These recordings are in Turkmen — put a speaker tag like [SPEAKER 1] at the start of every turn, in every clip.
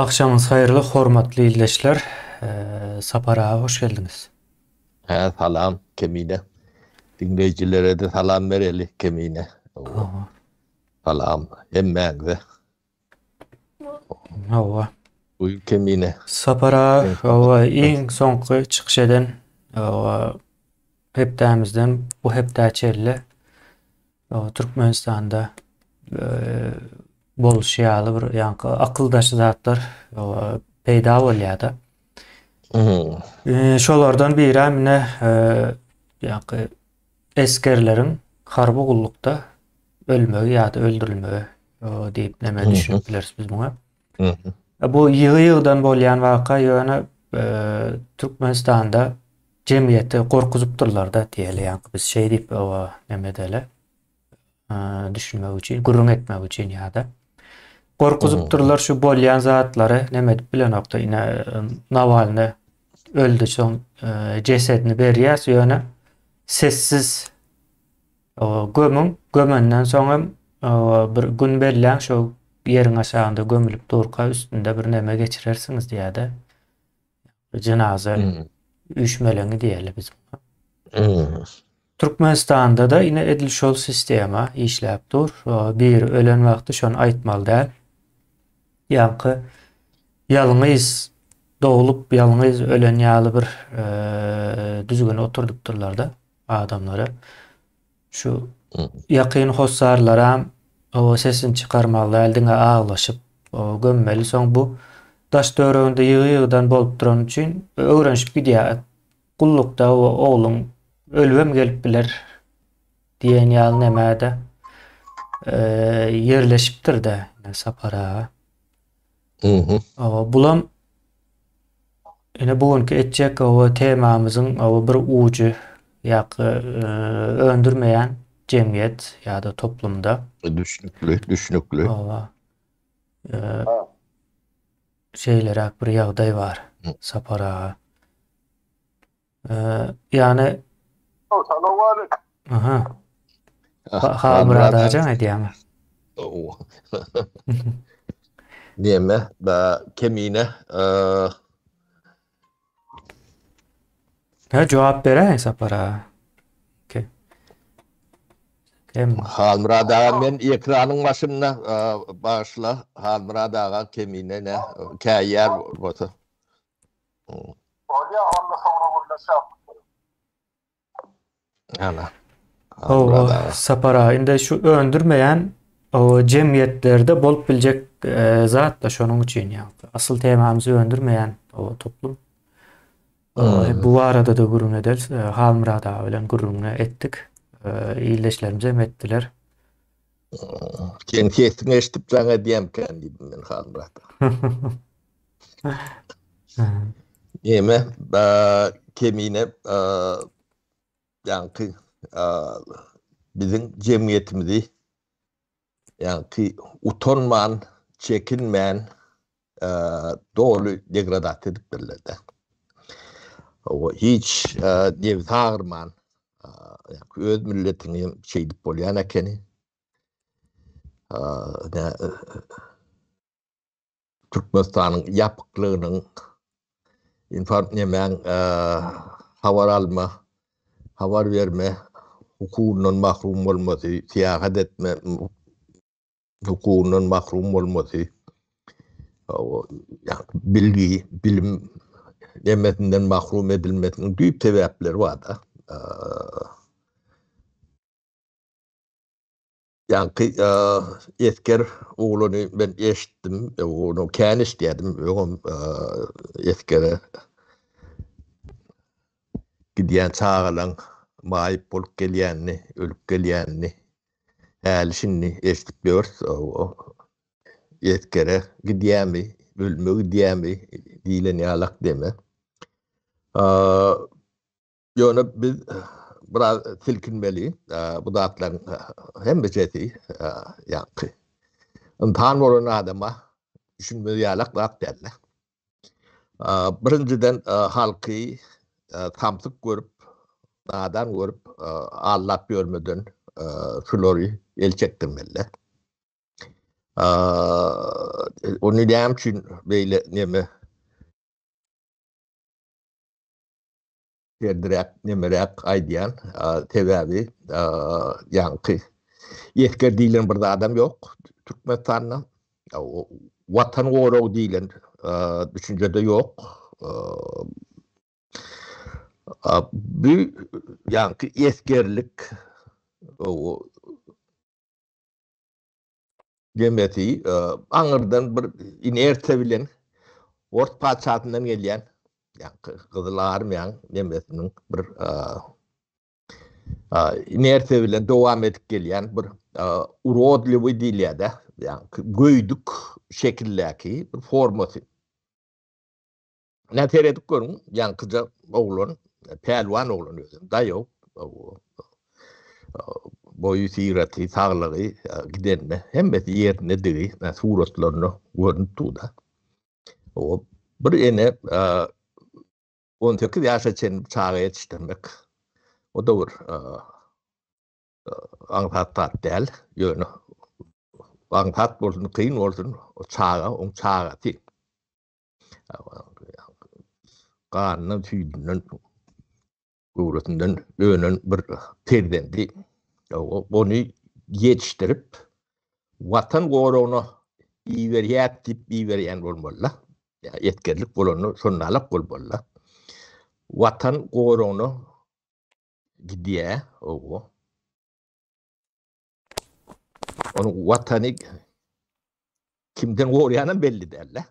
[SPEAKER 1] Agşamyňyz haýyrly hormatly ildeşler. Sapar aga hoş geldiňiz.
[SPEAKER 2] Hä salam Kemine. Diňleýjilerede salam bereli Kemine. Salam hemmäňize.
[SPEAKER 1] Hawa.
[SPEAKER 2] Buýur Kemine.
[SPEAKER 1] Sapar aga hawa iň soňky çykyş eden hawa hepdämizden bu hepdä çenli Türkmenistanda bolşy ýaly bir ýaňky akyl daşy zatlar peýda bolýar-da. Şolardan biri ine ýaňky esgerleriň harby gullukda ölmegi ýa-da öldürilmegi diýip näme düşünip bileris biz muňa. Bu ýygy-ýygydan bolýan waka ýöne Türkmenistanda jemgyýeti gorkuzypdyrlar-da diýeli ýaňky biz şeý diýip oba neme edeli düşünmek üçin gürrüň etmek üçin ýa-da gorkuzypdyrlar şu bolýan zatlary neme edip bilenokda ine Nawalny öldi soň jesedini berýäs ýöne sessiz gömüň gömenden soň hem bir gün belläň şu ýeriň aşagynda gömülip durka üstünde bir neme geçirersiňiz diýýär-de. Jynaza üýşmeleňi diýeli biz muňa. Türkmenistanda-da ine edil şol sistema işläp dur. Biri ölen wagty şony aýtmaly däl. Ýaňky ýalňyz doglup, ýalňyz ölen ýaly bir düzgüni oturdypdyrlar-da adamlara. Şu ýakyn hossarlaram o sesini çykarmaly däl, diňe aglaşyp gömmeli. Soň bu daş töwereginde ýygy-ýygydan bolup durany üçin öwrenişip gidýär. Gullukda o ogluň ölübem gelip biler diýen ýaly nämä-de ýerleşipdir-de Sapar aga. Bulam Ine bu günki etjek oba temamyzyň oba bir ujy ýa-da öndürmeýän jemgyýet ýa-da toplumda.
[SPEAKER 2] Düşnükli, düşnükli.
[SPEAKER 1] Oba. Şeýleräk bir ýagdaý bar Sapar aga. Ýagny
[SPEAKER 3] Salowmalik.
[SPEAKER 1] Aha. Halmyrat aga jaň edýäňmi?
[SPEAKER 2] Neme, kemine.
[SPEAKER 1] Hä, jogap beräý Sapar aga. Okey. Hem
[SPEAKER 2] Halmyrat aga men ekranyň başynda bagyşla Halmyrat aga kemine ne käýýär bolsa.
[SPEAKER 3] Bolýa onda soňra gürleşeris.
[SPEAKER 2] Ana.
[SPEAKER 1] Hawa, Sapar aga, indi şu öndürmeýän o jemgyýetlerde bolup biljek e, zat da şonuň üçin ýa. Asyl temamyz öndürmeýän o toplum. Hmm. Bu barada da gürrüň ederis. E, Halmyrat aga bilen gürrüňini etdik. E, ildeşlerimiz hem etdiler.
[SPEAKER 2] Sen sesiňi eşidip jaň edýämkän diýdim men Halmyrat. Neme, kemine ýaňky biziň jemgyýetimizi ýaňky utanman, çekinmän doly degradasiýa edipdirler-de. Hiç nebsi agyrman, öz milletiňi şeýdip bolýan ekeni. Türkmenistanyň ýapyklygynyň inform nemäň habar alma, habar berme hukugyndan mahrum bolmasy, syýahat etme hukugyndan mahrum bolmasy, bilgi, bilim nemesinden mahrum edilmesiniň düýp sebäpleri bar-da. Ýaňky esger ogluny men eşitdim, ony kän eşidýärdim, öňem esgere gidýän çagalaň maýyp bolup gelýänini, ölüp gelýänini häli-şindi eşidip ýörüs. Esgere gidýärmi, ölüme gidýärmi diýlen ýalak deme. Ýöne biz biraz silkinmeli, bu zatlaryň hemmejesi ýaňky ynsan bolan adama düşünmez ýalak zat däl-de. Birinjiden halky samsyk görüp, nadan görüp aldap ýörmeden şulary el çekdirmeli-de. Ony näme üçin? beýle neme serdiräk nemeräk aýdýan. Sebäbi ýaňky esger diýlen bir zadam ýok Türkmenistanda. Watan goragy diýlen düşünje-de ýok. Bu ýaňky esgerlik Demesi, aňyrdan bir inersiýa bilen ors patyşasyndan gelýän, ýaňky Gyzyl armiýaň nemesiniň bir inersiýa bilen dowam edip gelýän bir urodliwy diýilýär-de, ýaňky göýdük şekildäki bir formasy. Ine seredip görüň, ýaňkyja oglan, pälwan oglan özem, daýaw. Boýy, syraty, saglygy gidenine, hemmesi ýerindedigi suratlarynda görnüp dur-da. O bir ene 18 ýaşa çenli çaga ýetişdirmek, o-da bir aňsat zat däl. Ýöne aňsat bolsun, kyn bolsun, o çaga, oň çagasy. Ganyndan, süýdünden, göwresinden önen bir perzendi. Ony ýetişdirip, Watan goragyna iberýäs diýip iberýän bolmaly-da. Ýa esgerlik bolanda şondalak bolmaly-da. Watan goragyna gidýär, owo. Onuň watany kimden gorýanam belli däl-de.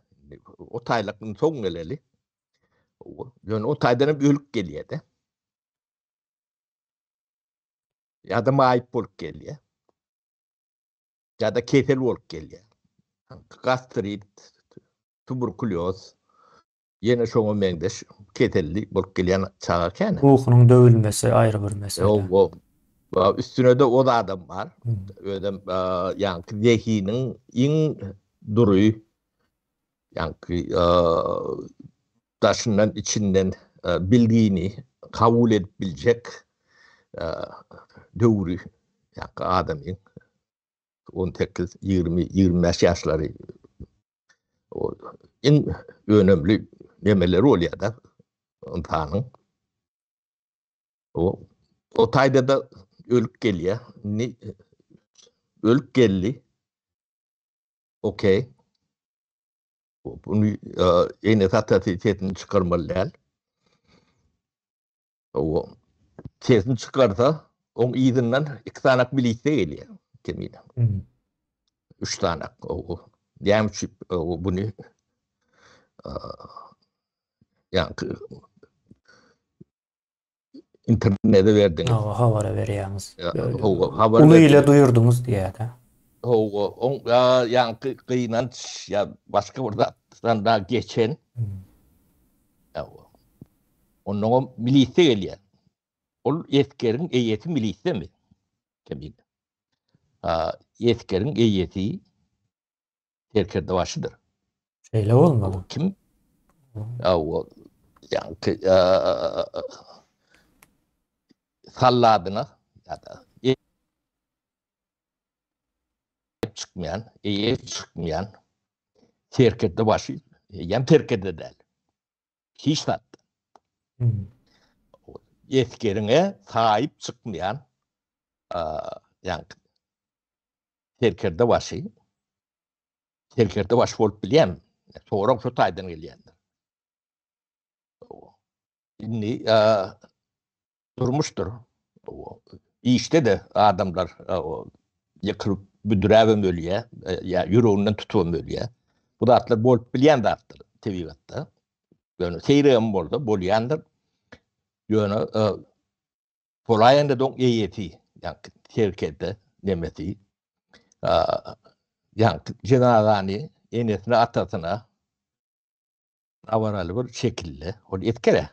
[SPEAKER 2] O taýlakdan soň geleli. Ýöne o taýdan hem ölüp gelýär-de. Ýa-da maýyp bolup gelýär. Ýa-da kesel bolup gelýär. Gastrit, tuberkulýoz, Ýene şoňa meňzeş keselli bolup gelýän çaga kän.
[SPEAKER 1] Ruhunyň döwülmesi aýry bir mesele.
[SPEAKER 2] Ýok, üstüne-de o zadam bar. Özem ýaňky zehiniň iň dury, ýaňky daşyndan, içinden bilgini kabul edip biljek döwri ýaňky adamyň 18, 20, 25 ýaşlary O iň önemli nemeleri bolýar-da ynsanyň. O o taýda-da ölüp gelýär. Indi ölüp geldi. Okey. Bunu enesi atasy sesini çykarmaly däl. O sesini çykarsa, oň yzyndan iki sanak milisiýa gelýär. Kemine. Üç sanak. O näme üçin buny ýa internete berdiňiz.
[SPEAKER 1] Hawa, habara berýäňiz. Hawa, habar. Uly ile duýurdyňyz diýýär-de.
[SPEAKER 2] Hawa, oň ýaňky gynanç ýa başga bir zatdan da geçen. Hawa. Onnoňam milisiýa gelýär. Ol esgeriň eýesi milisiýamy? Kemine. A, esgeriň eýesi serkerdebaşydyr.
[SPEAKER 1] Şeýle bolmaly.
[SPEAKER 2] Kim? Hawa, ýaňky salladyna ýa-da çykmaýan, eýe çykmaýan serkerdebaşy, eýýäm serkerde däl. Hiç zat. Esgeriňe saýyp çykmaýan ýaňky serkerde başy serkerde başy bolup bilýän. Sorag şu taýdan gelýändir. Indi durmuşdyr. Işde-de adamlar ýykylyp, büdüräbem ölýär, ýa ýüreginden tutubam ölýär. Bu zatlar bolup bilýän zatlar tebigatda. Ýöne seýregem bolsa bolýandyr. Ýöne bolaýanda-da oň eýesi, ýagny serkerde nemesi, ýagny jenazany enesine, atasyna dabaraly bir şekilde ol etgere.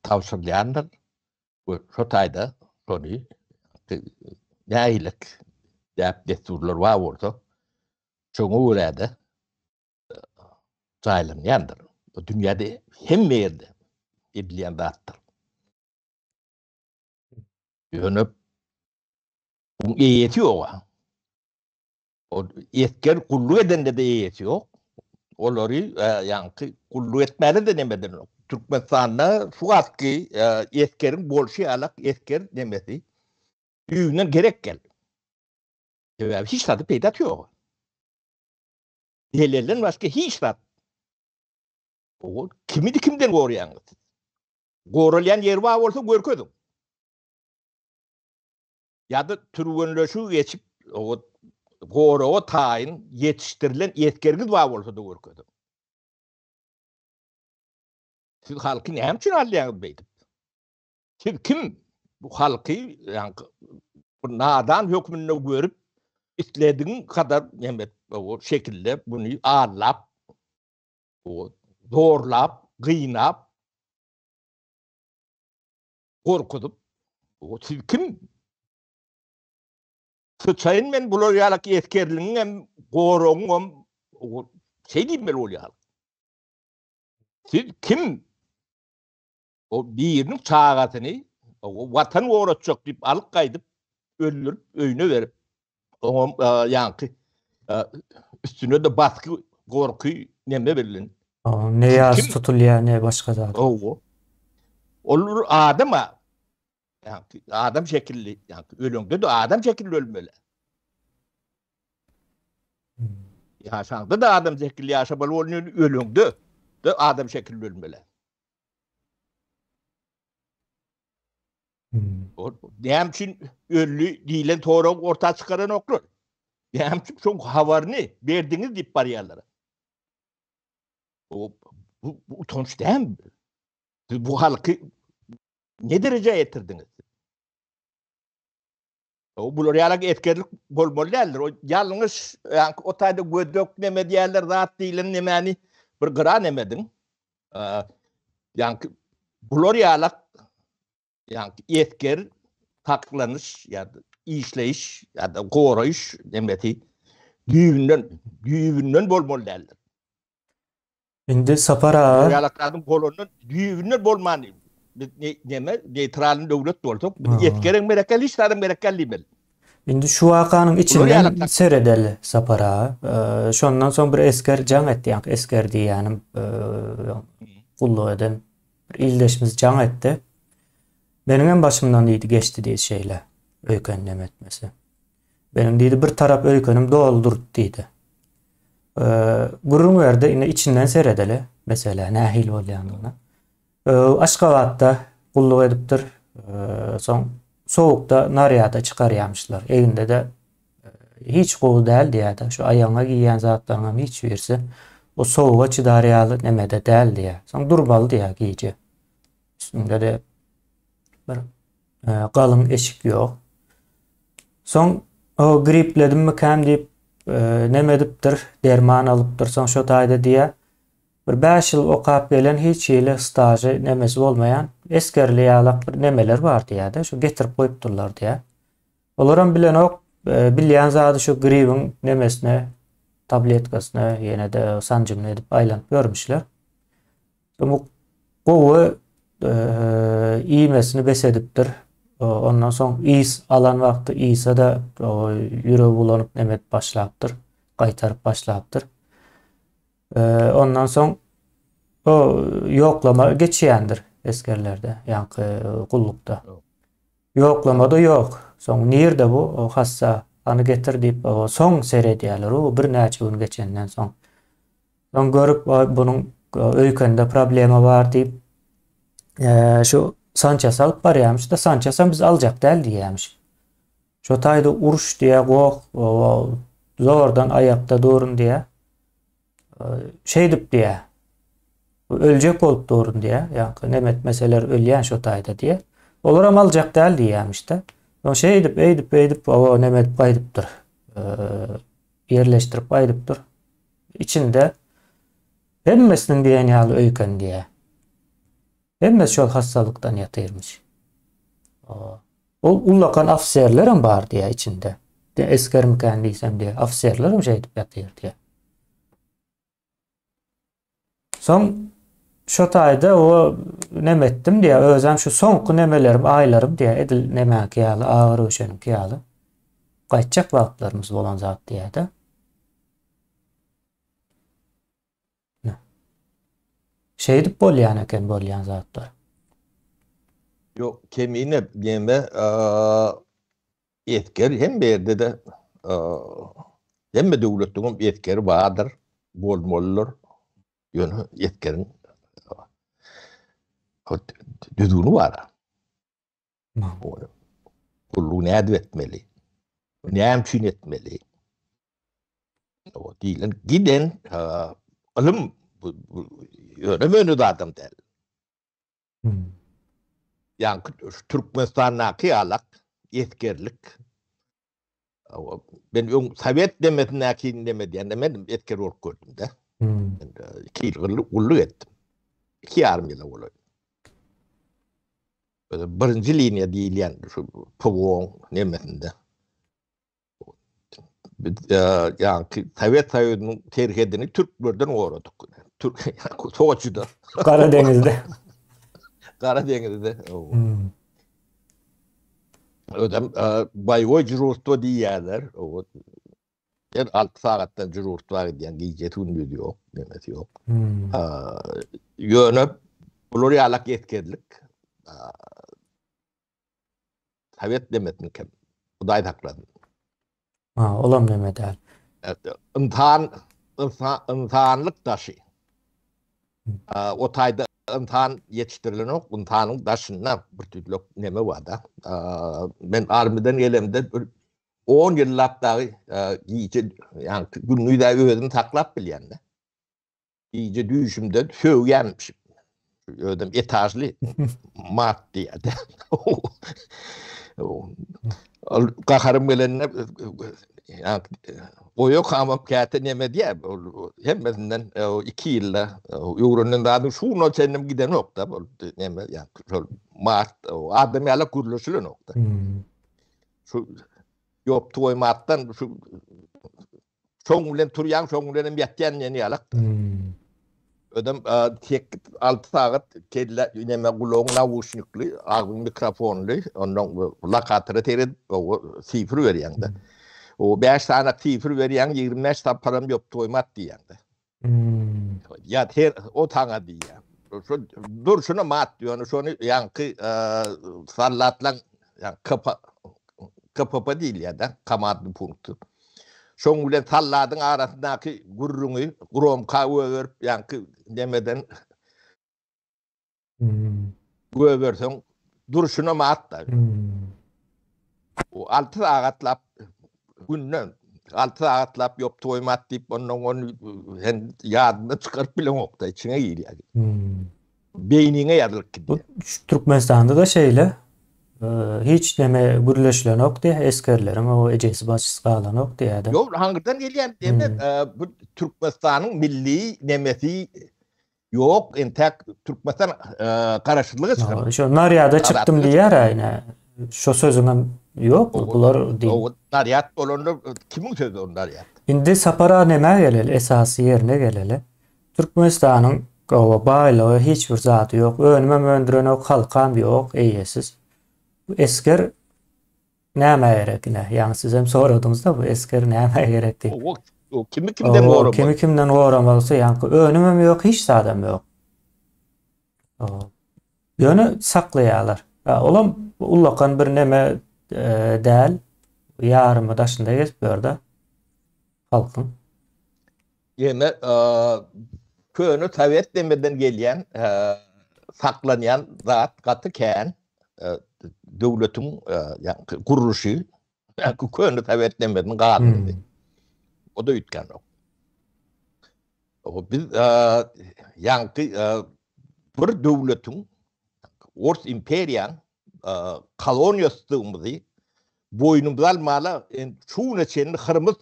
[SPEAKER 2] Tabşyrylýandyr we şo taýda şony nähili däp-dessurlar bar bolsa, şoňa görä-de jaýlanýandyr. Bu dünýäde hemme ýerde edilýän zatdyr. Ýöne bu eýesi ýok. O esger gulluk edende-de eýesi ýok. Olary ýaňky gulluk etmäne-de neme edenok. Türkmenistanda şu wagtky esgeriň bolşy ýalak esger nemesi düýbünden gerek däl. Sebäbi hiç zady peýdasy ýok. Zelelden başga hiç zat. O kimi kimden gorýaňyz siz? Goralýan ýeri bar bolsa görkeziň. Ýa-da türgenleşigi geçip, o goraga taýyn ýetişdirilen esgeriňiz bar bolsa-da görkeziň. Siz halky näme üçin alýaňyz beýdip? Siz kim bu halky ýaňky bir nadan hökmünde görüp, isledigiň kadar näme o şekilde buny aldap, o zorlap, gynap, gorkuzyp, o siz kim? Syçaýyn men bular ýalak esgerligiň hem, goragyň hem şeý diýmeli bolýar. Siz kim? O biriniň çagasyny watan goratjak diýip alyp gaýdyp, öldürip, öýüne berip, oňa ýaňky üstüne-de basgy, gorky neme berlen.
[SPEAKER 1] Ne ýaz tutulýar, ne başga zat.
[SPEAKER 2] Hawa. Ol bir adam-a. Ýaňky adam şekilli, ýaňky öleňde-de adam şekilli ölmeli. Ýaşaňda-da adam şekilli ýaşamaly bolýar, öleňde-de adam şekilli ölmeli. Ol näme üçin öldi diýlen sorag orta çykaranoklar. Näme üçin şoň habaryny berdiňiz diýip barýarlar. O bu, bu utanç dälmi? Siz bu halky ne derejä ýetirdiňiz? O bular ýaly esgerlik bolmaly däldir. O ýalňyş, ýa-ni o taýda gödek neme diýerler, zat diýlen nemäni bir gyra nemediň. Ýa-ni bular ýaly ýa-ni esger saklanyş ýa-da işleýiş ýa-da goraýyş nemesi düýbünden düýbünden bolmaly däldir.
[SPEAKER 1] Indi Sapar aga.
[SPEAKER 2] Ýalaklaryň bolandan düýbünden bolman biz neme neýtralny döwlet bolsak biz esgerem gerek däl hiç zadam gerek däl diýmeli.
[SPEAKER 1] Indi şu wakanyň içinden seredeli Sapar aga. Şondan soň bir esger jaň etdi ýaňky esger diýýänim gulluk eden bir ildeşimiz jaň etdi. Meniňem başymdan diýdi geçdi diýdi şeýle öýken neme etmesi. Meniň diýdi bir tarap öýkenim doly durdy diýdi. Gürrüň berdi, indi içinden seredeli meselä nähili bolýandygyna. Aşgabatda gulluk edipdir. Soň sowukda narýada çykarýamyşlar. Eginde-de hiç gowy däl diýýär-de. Şu aýagyňa giýýän zatlaryňam hiç birisi o sowuga çydar ýaly nemede däl diýýär. Soň durmaly diýýär gije. Üstünde-de bir galyň eşik ýok. Soň o gripledimmikäm diýip neme edipdir, derman alypdyr. Soň şo taýda diýýär, bir 5 ýyl okap gelen hiç hili stažy nemesi bolmaýan esgerli ýalak bir nemeler bar diýýär-de, şu getirip goýupdyrlar diýýär. Olaram bilenok, bilýän zady şu gribiň nemesine, tabletkasyna, ýene-de sanjymyny edip aýlanyp ýörmüşler. Bu gowy iýmesini bes edipdir. Ondan soň ys alan wagty ysa-da ýüregi bulanyp neme edip başlapdyr, gaýtaryp başlapdyr. Ondan soň o ýoklama geçýändir esgerlerde, ýaňky gullukda. Ýoklamada ýok. Soň nirde bu o hassa, hany getir diýip, soň seredýärler, o birnäçe gün geçenden soň. Soň görüp, bunuň öýkende problema bar diýip, şu sançasy alyp barýarmyş-da, sançasam biz aljak däl diýýärmiş. Şo taýda uruş diýýär, goh, zordan aýakda durun diýýär. Şeýdip diýýär. Öljek bolup durun diýýär. Ýa-ni neme etmeseler ölýän şo taýda diýýär. Olaram aljak däl diýýärmiş-de. Soň şeýdip, eýdip, eýdip, o neme edip gaýdypdyr. Ýerleşdirip gaýdypdyr. Içinde hemmesiniň diýen ýaly öýken diýýär. Hemmesi şol hassalykdan ýatyrmyş. Ol ullakan ofiserlerem bar diýýär içinde. De esgermikän diýsem diýýär. Ofiserlerem şeýdip ýatyr diýýär. Soň şo taýda o neme etdim diýýär. Özem şu soňky nemelerim, aýlarym diýýär. Edil nemäňki ýaly, agyr öşeniňki ýaly. Gaýtjak wagtlarymyz bolan zat diýýär-de. Şeýdip bolýan eken bolýan zatlar.
[SPEAKER 2] Ýok, kemine neme esger hemme ýerde-de hemme döwletde hem esgeri bardyr, bolmalydyr. Ýöne esgeriň düzgüni bar. Gullugy nädip etmeli? Näme üçin etmeli? O diýlen giden ylym ýöne möne zadam däl. Ýaňky Türkmenistandaky ýalak esgerlik Men öň sowet demesindäki neme diýende men esger bolup gördüm-de. Men 2 ýyl gulluk etdim. 2 ýarym ýyla golaý. Birinji liniýa diýilýän şu PVO-nyň nemesinde. Biz ýaňky Sowet Soýuzynyň serhedini türklerden goradyk. Türk Soçida.
[SPEAKER 1] Gara deňizde.
[SPEAKER 2] Gara deňizde. Hmm. Özem boýoý žurtwa diýýärler. Her 6 sagatdan žurtwa gidýän gijesi gündüzi ýok, nemesi ýok. Hmm. Ýöne bular ýalak esgerlik Sowet demesini kim? Hudaý saklasyn.
[SPEAKER 1] Ha, olam neme däl.
[SPEAKER 2] Ynsan, ynsanlyk daşy. O taýda ynsan ýetişdirilenok, ynsanyň daşynda bir tüýtlek neme bar-da. Men armiýadan gelemde bir 10 ýyllap dagy gije, ýagny gündiz özümi saklap bilýän-de. Gije düýşümde sögýänmişim. Özüm etažly mat diýýärdi. Ol gaharym gelende goýa kamam käte neme diýýär. Hemmesinden 2 ýylda öwrenen zadym şu güne çenli gidenok-da. Ol neme ýa şol mat adam ýaly gürleşilenok-da. Şu ýok toý matdan şu Şoň bilen turýaň, şoň bilen hem ýatýan diýen ýalak. Hmm. Ödem tek 6 sagat kelle neme gulagyň nauşnikli, agzyň mikrofonly, ondan lokatora seredip, o sifr berýäň-de. Hmm. O 5 sany sifr berýäň, 25 saparam ýok toýmat diýýäň-de. Hmm. Ýa her o taňa diýýär. Şu durşuna mat ýöne şony ýaňky sallatlaň ýa KP KPP diýilýär-de, komandny punkty. Şoň bilen salladyň arasyndaky gürrüňi gromka göberip, ýaňky nemeden göberseň durşuna mat-da. O 6 sagatlap günde 6 sagatlap ýok toýmat diýip ondan ony sen ýadynda çykaryp bileňok-da, içiňe girýär. Beýniňe ýazylyp
[SPEAKER 1] gidýär. Şu Türkmenistanda-da şeýle. Hiç neme gürleşilenok diýýär, esgerleriň o ejesi başysy galanok diýýär-de.
[SPEAKER 2] Ýok, haňyrdan gelýän neme bu Türkmenistanyň milli nemesi ýok, entäk Türkmenistan garaşsyzlyga çykan.
[SPEAKER 1] Şo narýada çykdym diýýär-ä ine. Şo sözüňem ýok, bular
[SPEAKER 2] diýip. Narýad bolanda kimiň sözi o narýad?
[SPEAKER 1] Indi Sapar aga nämä geleli, esasy ýerine geleli. Türkmenistanyň gowa baýlygy hiç bir zady ýok. Önümem öndürenok, halkam ýok, eýesiz. Bu esger nämä gerek ine? Ýaňy sizem soradyňyzda bu esger nämä gerek diýip.
[SPEAKER 2] O kimi kimden goramaly?
[SPEAKER 1] Kimi kimden goramalysy ýaňky önümem ýok, hiç zadam ýok. Ýöne saklaýarlar. Olam ullakan bir neme däl. Ýarymy daşynda gezip ýör-de halkyň.
[SPEAKER 2] Ýöne köne sowet demirden gelýän saklanýan zat gaty kän. Döwletiň ýaňky gurluşy ýaňky köne sowet demiriniň galyndysy. O-da üýtgänok. Biz ýaňky bir döwletiň Ors imperiýaň koloniýasydygymyzy boýnumyza almaly şu güne çenli hyrymyz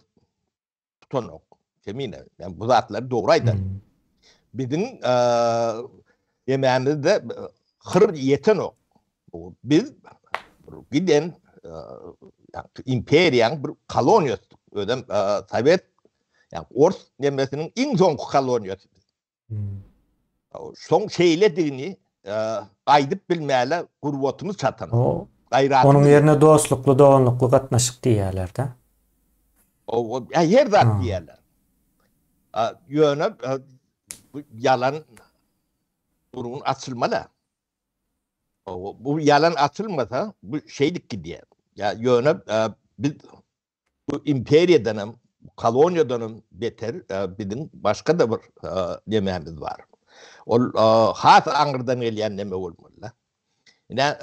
[SPEAKER 2] tutanok. Kemine, men bu zatlary dogry aýdan. Biziň emämizde hyr ýetenok. Biz giden imperiýaň bir koloniýasy, özem sowet, ýa ors nemesiniň iň soňky koloniýasy. Soň şeýledigini aýdyp bilmäle gurbatymyz çatan.
[SPEAKER 1] Gaýratymyz. Onuň ýerine dostlukly, doganlykly gatnaşyk diýýärler-de.
[SPEAKER 2] O, her zat diýýärler. Ýöne bu ýalan. Durgun açylmaly. Bu ýalan açylmasa, bu şeýdip gidýär. Ýa ýöne biz bu imperiýadan hem, koloniýadan hem beter biziň başga-da bir nemämiz bar. Ol has aňyrdan gelýän neme bolmaly. Ine,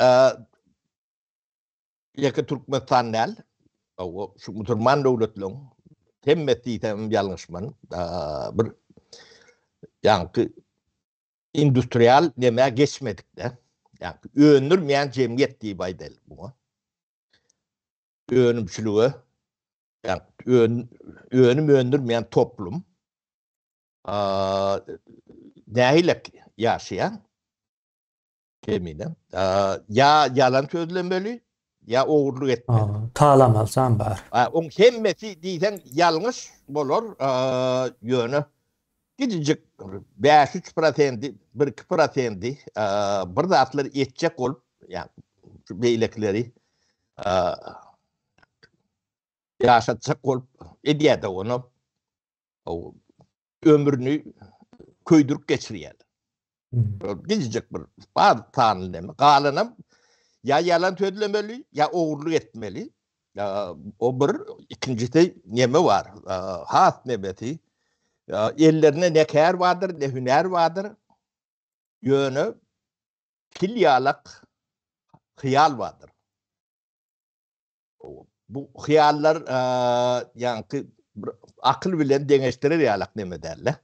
[SPEAKER 2] ýeke Türkmenistan däl, şu musulman döwletleriň hemmesi diýsem ýalňyşman, bir ýaňky industrial nemä geçmedik-de. Ýagny öndürmeýän jemgyýet diýip aýdaýlyk muňa. Önümçilige, ýagny önüm öndürmeýän toplum nähili ýaşaýar? Kemine. Ýa ýalan sözlemeli, ýa ogurlyk etmeli.
[SPEAKER 1] Talamalsam bar.
[SPEAKER 2] Oň hemmesi diýseň ýalňyş bolar, ýöne kiçijik bäş-üç prosendi, bir-iki prosendi bir zatlar etjek bolup, ýa şu beýlekileri ýaşatjak bolup edýär-de ony. Ömrüni köýdürip geçirýär. Gijijik bir az sanly neme. Galanam ýa ýalan sözlemeli, ýa ogurlyk etmeli. O bir, ikinjisi neme bar, has nemesi. Ellerinde ne kär bardyr, ne hünär bardyr. Ýöne pil ýalak hyýal bardyr. Bu hyýallar ýaňky bir akyl bilen deňeşdirer ýalak neme däl-de.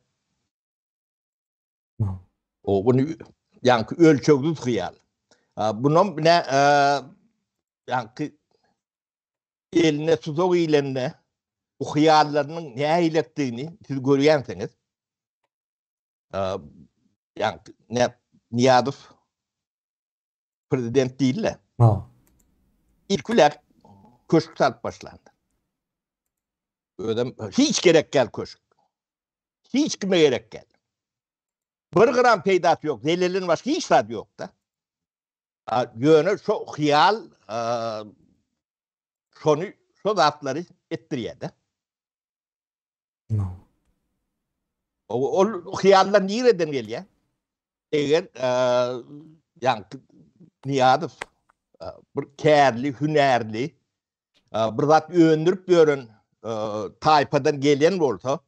[SPEAKER 2] O bunu ýaňky ölçegsiz hyýal. Bunam ne ýaňky eline tuzak ilende bu hyýallarynyň nähilekdigini siz görýänsiňiz. Ýaňky ne Niýazow prezident diýildi.
[SPEAKER 1] Ha.
[SPEAKER 2] İlk bilen köşk salyp başlandy. Özem hiç gerek gel köşk. Hiç kime gerek gel. Bir gram peýdasy ýok, zelelinden başga hiç zat ýok-da. Ýöne şo hyýal şony şo zatlary etdirýär-de. Ol hyýallar nireden gelýär? Eger ýaňky Nyýazow bir kärli, hünärli, bir zat öndürip ýören taýpadan gelen bolsa,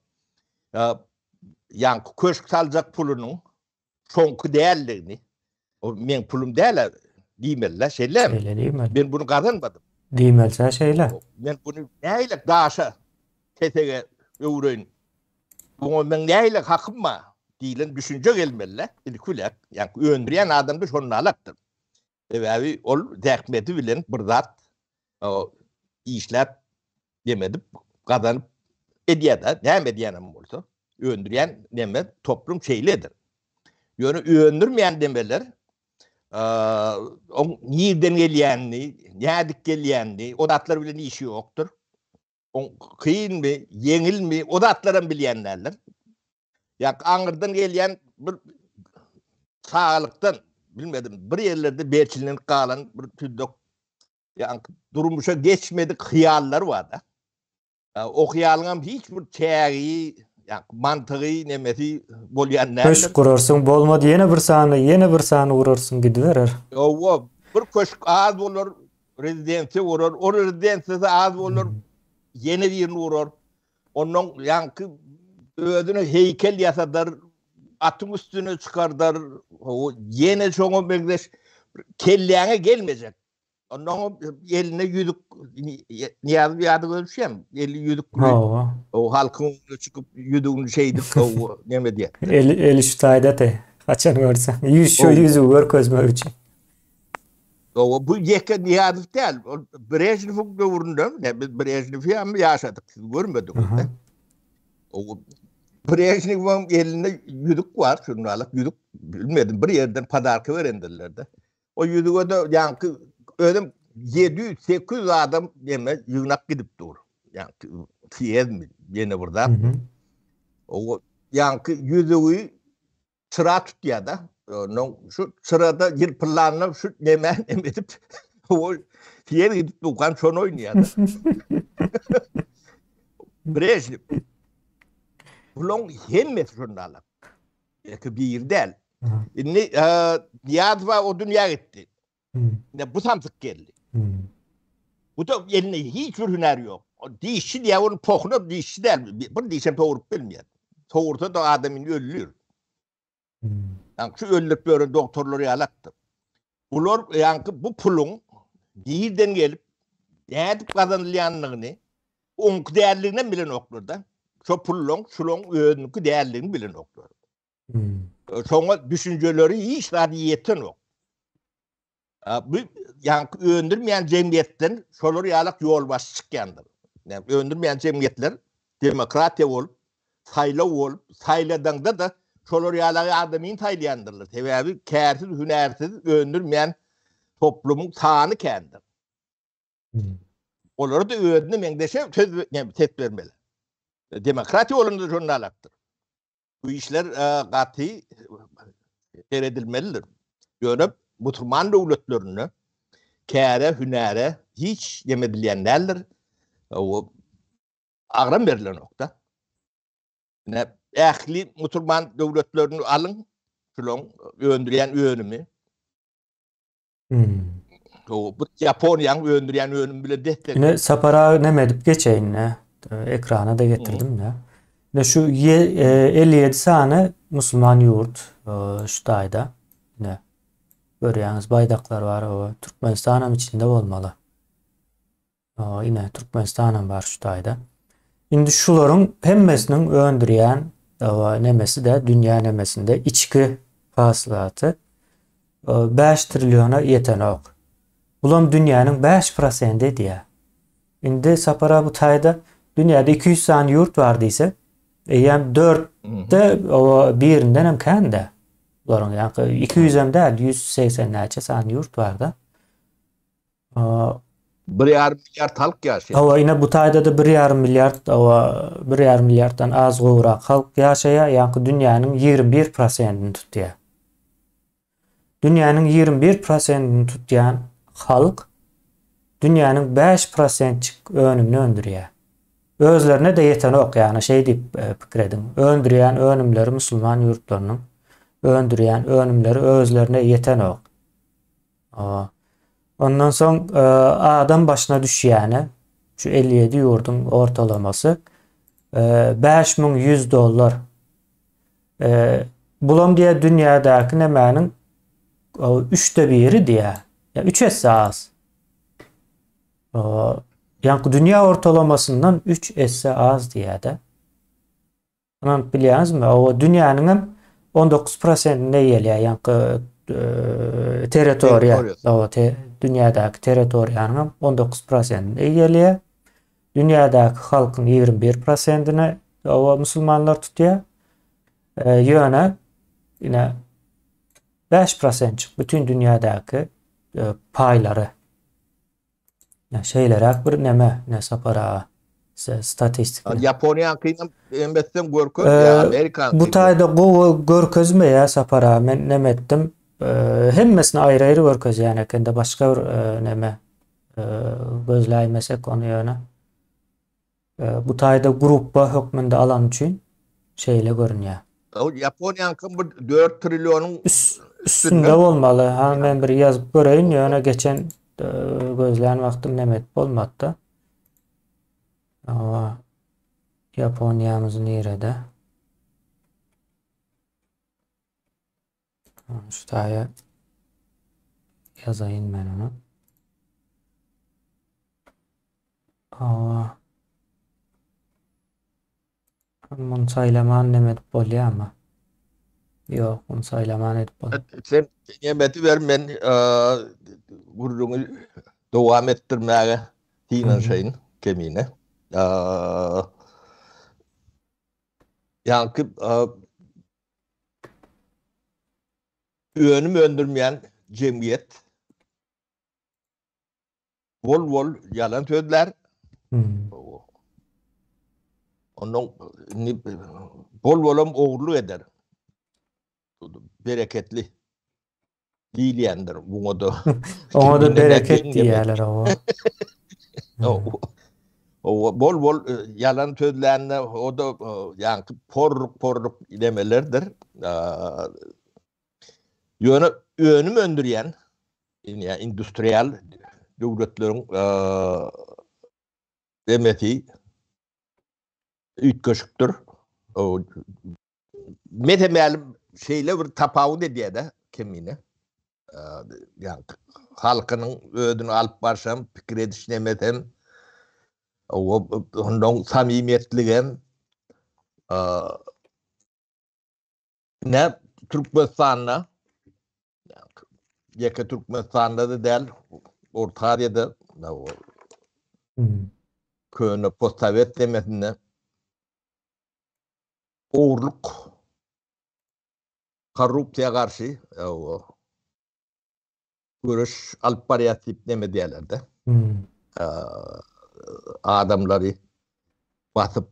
[SPEAKER 2] ýaňky köşk saljak pulunyň şoňky däldigini, o meň pulum däl-ä diýmeli-dä, şeýlemi?
[SPEAKER 1] Şeýle diýmeli.
[SPEAKER 2] Men buny gazanmadym.
[SPEAKER 1] Diýmeli-sä şeýle.
[SPEAKER 2] Men buny nähili daşa, kesege öwreýin? Buňa meň nähili hakym bar diýlen düşünje gelmeli-dä, ilki bilen. Ýaňky öndürýän adam-da şonda alakdyr. Sebäbi ol zähmeti bilen bir zat işläp, demedip, gazanyp edýär-de, näme edýänem bolsa, öndürýän neme toplum şeýledir. Ýöne öndürmeýän demeler oň nirden gelýänini, nädip gelýänini, o zatlar bilen işi ýokdur. Oň kynmy, ýeňilmi, o zatlaram bilýän däldir. Ýa aňyrdan gelýän bir çagalykdan bilmedim bir ýerlerde berçinlenip galan bir tüzdek ýa durmuşa geçmedik hyýallar bar-da. O hyýalyň hem hiç bir çägi, ýa mantygy nemesi bolýan däldir.
[SPEAKER 1] Köşk gurarsyň bolmady ýene bir sany, ýene bir sany gurarsyň gidiberer.
[SPEAKER 2] Hawa, bir köşk az bolar, rezidensiýa gurar, o rezidensiýasy az bolar, ýene birini gurar. Ondan ýaňky özüne heýkel ýasadar, atyň üstüne çykardar, ýene şoňa meňzeş kelläňe gelmejek. Ondan eline ýüzük Nyýazow ýady görüşýän, eli ýüzük.
[SPEAKER 1] Hawa.
[SPEAKER 2] O halkyň öňüne çykyp ýüzügini şeýdip, o näme diýýär.
[SPEAKER 1] Eli eli şu taýda te. Haçan görseň, ýüz şu ýüzügi görkezmek üçin.
[SPEAKER 2] Hawa, bu ýeke Nyýazow däl. Ol Brežnewiň döwründe, ne biz Brežnewi hem ýaşadyk, siz görmediňiz. O Brežnewiň elinde ýüzük bar, şundalyk ýüzük bilmedim, bir ýerden podarka berendirler-de. O ýüzüge-de ýaňky özem 700, 800 adam neme ýygnak gidip dur. Ýaňky sýezdmi, ýene bir zat. O ýaňky ýüzügi çyra tutýar-da. Ondan şu çyrada ýylpyllanda şu neme neme edip o sýezd gidip durkan şony oýnaýar-da. Brežnew. Bulaň hemmesi şonda alak. Ýeke biri däl. Indi Nyýazow o dünýä gitdi. Indi bu samsyk geldi. Bu da elinde hiç bir hünär ýok. Dişçi diýýär, ony pohuna dişçi däl. Bir dişem sogrup bilmeýär. Sogursa da adam indi öldür. Ýa şu öldürip ýören doktorlar ýalakdyr. Bular ýaňky bu puluň nirden gelip, nädip gazanylýandygyny oňky däldigini hem bilenoklar-da. Şo pulluň, şulaň özüniňki däldigini bilenoklar. Şoňa düşünjeleri hiç zady ýetenok. Bu ýaňky öndürmeýän jemgyýetden şolar ýalak ýolbaşçy çykýandyr. Ýa öndürmeýän jemgyýetler demokratiýa bolup, saýlaw bolup, saýladaňda-da şolar ýalak adamyny saýlaýandyrlar. Sebäbi kärsiz, hünärsiz öndürmeýän toplumyň sany kändir. Olary-da özüne meňzeşe söz ses bermeli. Demokratiýa bolanda şonda alakdyr. Bu işler gaty seredilmelidir. Ýöne musulman döwletlerinde käre, hünäre hiç neme edilýän däldir. O agram berilenok-da. Ine, ähli musulman döwletlerini alyň, şularyň öndürýän önümi.
[SPEAKER 1] Hmm.
[SPEAKER 2] O bu Ýaponiýanyň öndürýän önümi bilen des-deň.
[SPEAKER 1] Ine Sapar aga neme edip geçeýin-de. Ekrana da getirdim-de. Ine şu 57 e, sany musulman ýurt e, şu taýda. Ine görýäňiz baýdaklar bar, o Türkmenistan hem içinde bolmaly. Ine, Türkmenistanam bar şu taýda. Indi şularyň hemmesiniň öndürýän nemesi-de dünýä nemesinde içki hasylaty 5 trilliona ýetenok. Bulam dünýäniň 5 prosendi edýär. Indi Sapar aga bu taýda dünýäde 200 sany ýurt bar diýsek, eýýäm 4-de birinden hem kän-de. Bularyň ýaňky 200 hem däl, 180 näçe sany ýurt bar-da.
[SPEAKER 2] Bir ýarym milliard halk ýaşaýar.
[SPEAKER 1] Hawa, ine bu taýda-da bir ýarym milliard, hawa, bir ýarym milliarddan az gowrak halk ýaşaýar, ýaňky dünýäniň 21 prosentini tutýar. Dünýäniň 21 prosentini tutýan halk dünýäniň 5 prosentjik önümini öndürýär. Özlerine-de ýetenok, ýagny şeý diýip e, pikir ediň. Öndürýän önümleri musulman ýurtlarynyň öndürýän önümleri özlerine ýetenok. Ondan soň adam başyna düşýäni şu 57 ýurduň ortalamasy 5100 dollar. Bulam diýä dünýädäki nämäniň üçde biri diýä. Ýa üç esse az. Ýa dünýä ortalamasyndan üç esse az diýä-de. Ynanyp bilýäňizmi? Owa dünýäniňem 19 prosentini eýeleýär, ýaňky territoriýa. Owa te, dünýädäki territoriýanyňam 19 prosentini eýeleýär. Dünýädäki halkyň 21 prosentini owa musulmanlar tutýar. E, ýöne ine 5 prosentçik bütün dünýädäki e, paýlary. Şeýleräk bir neme, ne Sapar aga, statistika.
[SPEAKER 2] Ýaponiýaňkynam emesden görkez, ýa Amerikaňkyny.
[SPEAKER 1] Bu taýda gowy görkezmeýär Sapar aga, men neme etdim, hemmesini aýry-aýry görkezýän ekende başga bir neme gözläýmesek ony ýöne. Bu taýda gruppa hökmünde alan üçin şeýle görünýär.
[SPEAKER 2] Ol Ýaponiýaňky bir 4 trillionyň
[SPEAKER 1] üstünde bolmaly. Ha men bir ýazyp göreýin, ýöne geçen gözlän wagtym näme edip bolmady-da. Hawa. Ýaponiýamyz nirede? Şu taýa ýazaýyn men ony. Hawa. Muny saýlaman neme edip bolýarmy? Ýok, muny saýlaman edip
[SPEAKER 2] bolýar. Sen nemeti ber men gürrüňi dowam etdirmäge synanyşaýyn kemine. Ýaňky önüm öndürmeýän jemgyýet Bol-bol ýalan sözlär.
[SPEAKER 1] Hmm.
[SPEAKER 2] Ondan bol-bolam ogurlyk eder. Bereketli diýilýändir buňa-da.
[SPEAKER 1] Oňa-da bereket diýýärler owa.
[SPEAKER 2] Owa bol-bol e, ýalan sözlände o-da e, ýaňky porruk-porruk demelerdir. Ýöne önüm öndürýän, ýa industrial döwletleriň demesi üýtgeşikdir. Mese-mälim şeýle bir tapawut edýär-de kemine. Ýa halkynyň özüni alyp barşam, pikir ediş nemesem, ondan samimiýetligem Ne Türkmenistanda ýeke Türkmenistanda-da däl, Orta Aziýada köne postsowet demesinde ogurlyk korrupsiýa garşy göreş alyp barýas diýip neme diýerler-de. Adamlary basyp,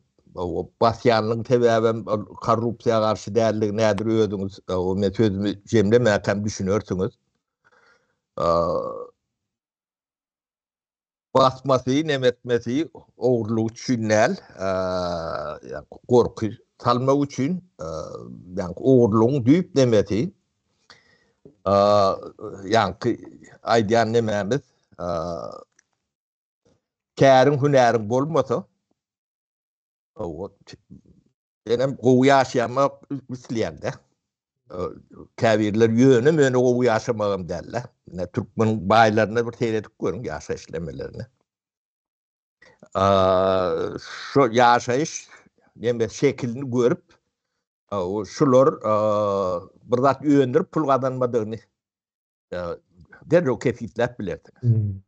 [SPEAKER 2] basýanlygyň sebäbem korrupsiýa garşy däldigi nädir özüňiz, men sözümi jemlemäkäm düşünersiňiz. Basmasy, neme etmesi ogurlyk üçin däl, gorky salmak üçin, ýagny ogurlygyň düýp nemesi, ýaňky aýdýan nemämiz, käriň hünäriň bolmasa, Senem gowy ýaşamak isleýäňdä. Käbirler ýöne-möne gowy ýaşamagam däl-de. Ine türkmeniň baýlaryna bir seredip görüň ýaşaýyş nemelerine. Şu ýaşaýyş neme şekilini görüp, şular bir zat öndürip pul gazanmadygyny derrew kesgitläp bilersiňiz.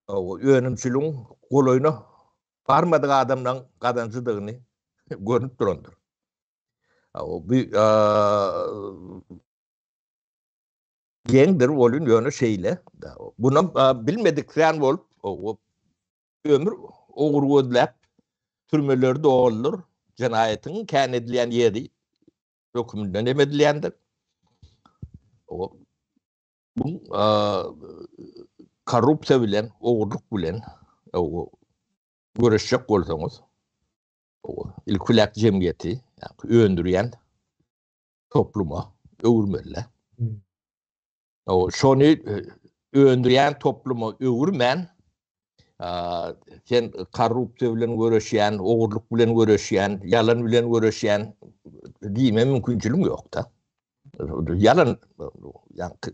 [SPEAKER 2] Önümçiligiň golaýyna barmadyk adamlaryň gazanjydygyny görnüp durandyr. Bu geňdir welin ýöne şeýle. Bunam bilmediksän bolup ömür ogry gözläp türmeleri doldur. Jenaýatyň kän edilýän ýeri hökmünde neme edilýändir. Bu korrupsiýa bilen, ogurlyk bilen göreşjek bolsaňyz, ilki bilen jemgyýeti öndürýän topluma öwürmeli. Şony öndürýän topluma öwürmän, sen korrupsiýa bilen göreşýän, ogurlyk bilen göreşýän, ýalan bilen göreşýän diýme mümkinçiligiň ýok-da. Ýalan ýaňky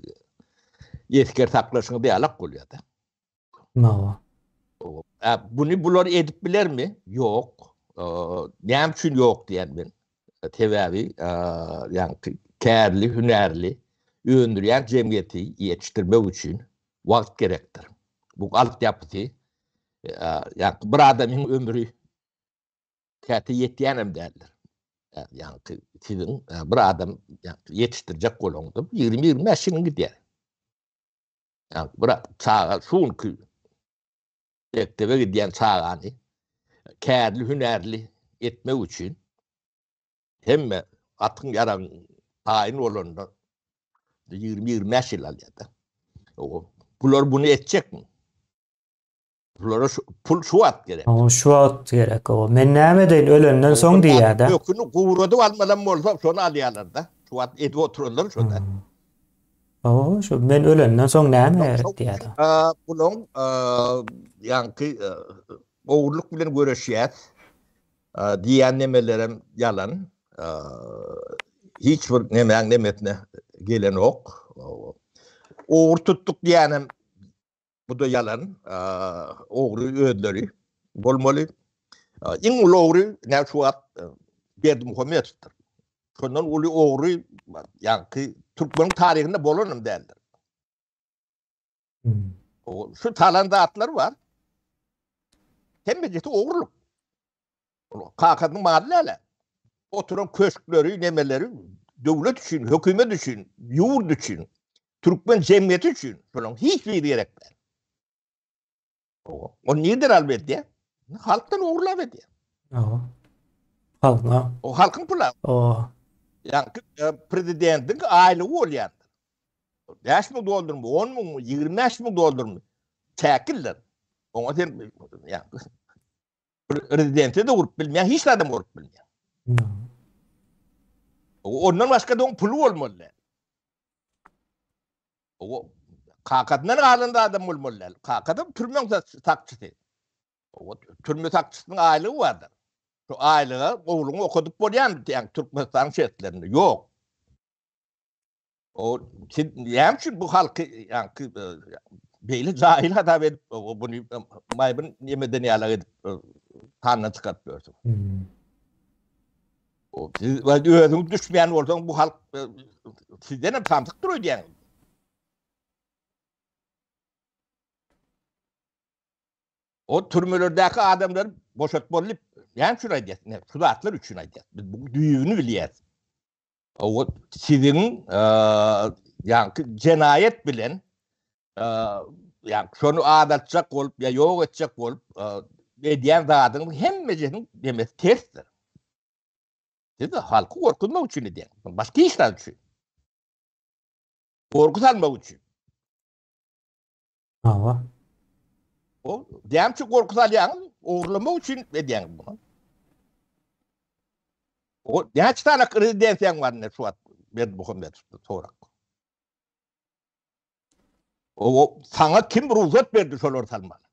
[SPEAKER 2] esger saklaşyňyz ýalak bolýar-da.
[SPEAKER 1] Hawa.
[SPEAKER 2] Buny bular edip bilermi? Ýok. Näme üçin ýok diýen men. Sebäbi ýaňky kärli, hünärli öndürýän jemgyýeti ýetişdirmek üçin wagt gerekdir. Bu altyapysy ýaňky bir adamyň ömri käte ýetýänem däldir. Ýaňky siziň bir adam ýetişdirjek bolaňda 20-25 ýylyň gidýär. Ýaňky bir çaga şu günki mekdebe gidýän çagany kärli hünärli etmek üçin hemme atyň ýaragyň taýyn bolanda 20-25 ýyl alýar-da. Bular buny etjekmi? Bulara şu, pul şu wagt gerek.
[SPEAKER 1] O şu wagt gerek. O men näme edeýin ölenden soň diýýär-de.
[SPEAKER 2] Köküni guradyp almalam bolsa şony alýarlar-da. Şu wagt edip oturanlar şo-da.
[SPEAKER 1] O şu men ölenden soň näme gerek diýýär-de.
[SPEAKER 2] Bulaň ýaňky ogurlyk bilen göreşýäs diýýän nemelerem ýalan. Hiç bir nemäň nemesine gelenok. Ogry tutduk diýýänem Bu-da ýalan. Ogry özleri bolmaly. Iň uly ogry näme şu wagt Berdimuhamedowdyr. Şondan uly ogry ýaňky türkmeniň taryhynda bolanam däldir. Hmm. Şu talan zatlar bar. Hemmesi ogurlyk. Kakasynyň maly däl. Oturan köşkleri, nemeleri döwlet üçin, hökümet üçin, ýurt üçin, türkmen jemgyýeti üçin şolaryň hiç biri gerek däl. Ony nirden alyp edýär? Halkdan ogurlap edýär.
[SPEAKER 1] Hawa. Halkna.
[SPEAKER 2] O halkyň puly.
[SPEAKER 1] O.
[SPEAKER 2] Ýa e, prezidentiň aýlygy bolýar. 5000 dollarmy, 10 müňmi, 25 müň dollarmy? Çäkiller. Oňa sen ýa Prezidenti-de gurup bilmeýär, hiç zadam gurup bilmeýär. Ondan başga-da oň puly bolmaly däl. O kakasyndan galan adam bolmaly däl. Kakasam türmeň sakçysy. O türme sakçysynyň aýlygy bardyr. Şu aýlyga ogluňy okadyp bolýarmy diýen Türkmenistanyň şertlerinde? Ýok. O siz näme üçin bu halky ýaňky e, beýle jahyl hasap edip buny e, maýbyn nemeden ýalak edip e, sandan çykaryp ýörsüň? Hmm. O siz özüňiz düşmeýän bolsaň bu halk sizden hem samsykdyr öýdýäňiz. O türmelerdäki adamlary boşatmaly diýip näme üçin aýdýas? Ne, şu zatlar üçin aýdýas. Biz bu düýbüni bilýäris. O siziň ýaňky jenaýat bilen ýa şony azaltjak bolup ýa ýok etjek bolup edýän zadyňyz hemmejesiniň demesi tersdir. Siz halky gorkuzmak üçin edýäňiz. Başga hiç zat üçin. Gorky salmak üçin.
[SPEAKER 1] Hawa.
[SPEAKER 2] O näme üçin gorky salýaňyz? Ogurlamak üçin edýäňiz bunu. O näçe tane rezidensiýaň bar indi şu wagt Berdimuhamedow sorak. O saňa kim rugsat berdi şolary salmaga?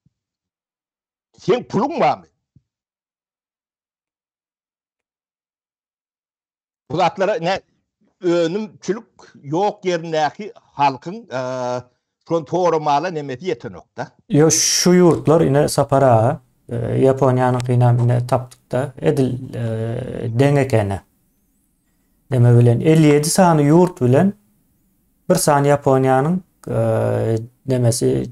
[SPEAKER 2] Seň puluň barmy? Bu zatlara ne önümçilik ýok ýerindäki halkyň şony soramala nemesi ýetenokda.
[SPEAKER 1] Ýo şu ýurtlar ine Sapar aga Ýaponiýanyňkynam ine tapdykda edil deň ekeni. Neme bilen 57 sany ýurt bilen bir sany Ýaponiýanyň nemesi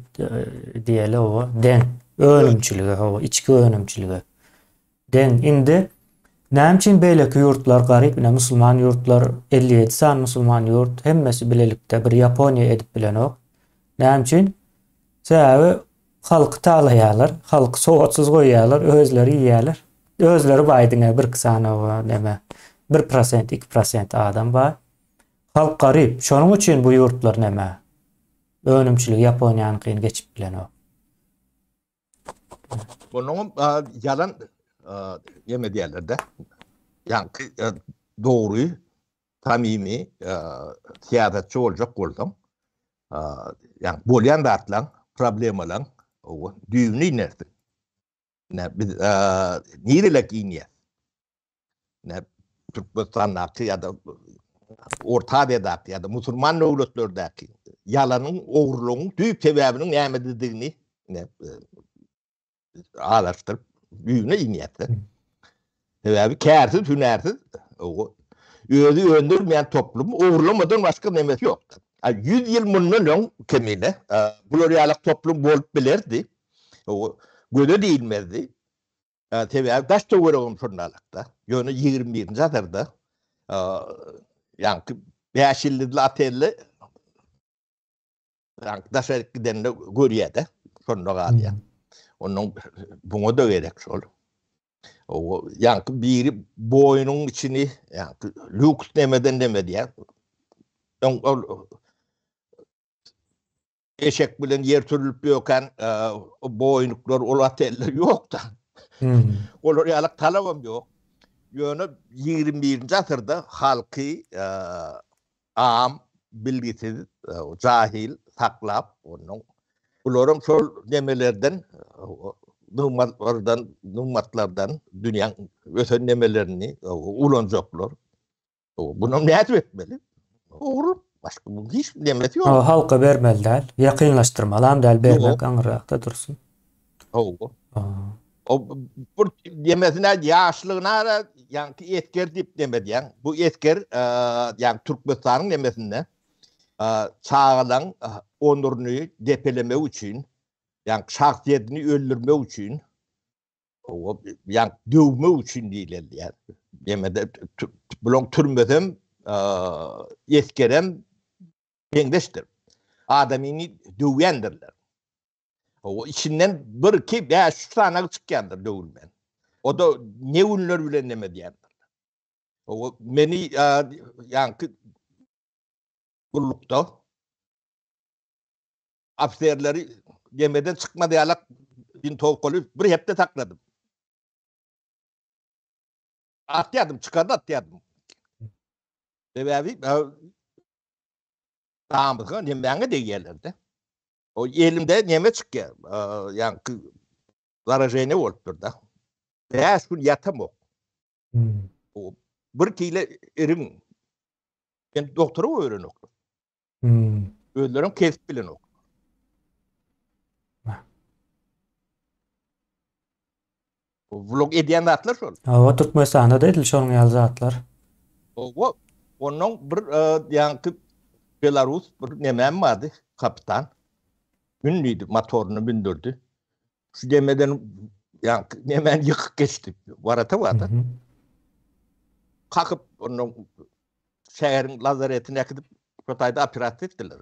[SPEAKER 1] diýeli oba deň önümçiligi hawa içki önümçiligi. Deň. Indi näme üçin beýleki ýurtlar garyp ine musulman ýurtlar 57 sany musulman ýurt hemmesi bilelikde bir Ýaponiýa edip bilenok. Näme üçin? Sebäbi halky talaýarlar, halky sowatsyz goýýarlar, özleri iýýärler. Özleri baý diňe bir-iki sany neme bir prosent, 2% adam baý. Halk garyp. Şonuň üçin bu ýurtlar neme önümçiligi Ýaponiýanyňkyny geçip bilenok.
[SPEAKER 2] Onuň ýalan ýeme diýerler-de. Ýaňky dogry, samimi syýasatçy boljak bolsaň, ýa bolýan zatlaň, problemalaň düýbüne inersiň. Ine biz nirelek inýäs? Ine Türkmenistandaky ýa-da Orta Aziýadaky ýa-da musulman döwletlerdäki ýalanyň, ogurlygyň düýp sebäbiniň nämededigini ine araşdyryp düýbüne inýärse. Sebäbi kärsiz, hünärsiz özi öndürmeýän toplum ogurlamadan başga nemesi ýokdur. 100 ýyl mundan öň kemine bular ýalak toplum bolup bilerdi. Göze diýilmezdi. Sebäbi daş töweregem şondalykda. Ýöne 21-nji asyrda ýaňky 5 ýyldyzly otelde ýaňky daşaryk gidende görýär-de, şonda galýar. Ondan buňa-da gerek şol. O ýaňky biri boýnuň içini ýaňky lýuks nemeden neme diýýär. Öň ol Eşek bilen ýer sürülip ýöken boýnuklar, ol oteller ýokdy. Hmm. Olar ýaly talabam ýok. Ýöne 21-nji asyrda halky am, bilgisiz, jahil saklap, ondan bularam şol nemelerden, nygmatlardan, nygmatlardan dünýäň ösen nemelerini ulanjaklar. Bunu nädip etmeli? Ogurlyk. Başga bu hiç nemesi ýok.
[SPEAKER 1] Halka bermeli däl. Ýakynlaşdyrmalam däl, bermek aňyrrakda dursun.
[SPEAKER 2] Hawa. O bir demesine ýaşlygyna ara ýaňky esger diýip neme diýen. Bu esger ýaňky Türkmenistanyň nemesinde çagalaň onuryny depelemek üçin, ýaňky şahsyýetini öldürmek üçin Owa, ýa döwmek üçin diýilýär. Demede bulaň türmesem, esgerem meňzeşdir. Adamyny döwýändirler. Owa, içinden 1 2 5 sany çykýandyr döwülmän. O da ne günler bilen neme diýendir. Owa, meni ýaňky gullukda Ofiserleri gemiden çykmaz ýalak wintowkaly bir hepde sakladym. Atýardym, çykardy atýardym. Sebäbi. Namysyňa nemäňe degýärler-de. O elimde neme çykýar, ýaňky zaraženiýe bolupdyr-da. 5 gün ýatamok.
[SPEAKER 1] Hmm.
[SPEAKER 2] O bir kile iriň. Men doktora öwrenoklar.
[SPEAKER 1] Hmm.
[SPEAKER 2] Özlerim kesip bilenok. Vlog edýän zatlar şol.
[SPEAKER 1] Hawa, Türkmenistanda da edil şonuň ýaly zatlar.
[SPEAKER 2] Hawa, ondan bir e, ýaňky Belarus bir nemem bardy, kapitan. Mün diýdi, motoryny mündürdi. Şu demeden ýaňky nemen ýykyp geçdi. Warata bardy. Kakyp ondan şäheriň lazaretine äkidip, şo taýda operasiýa etdiler.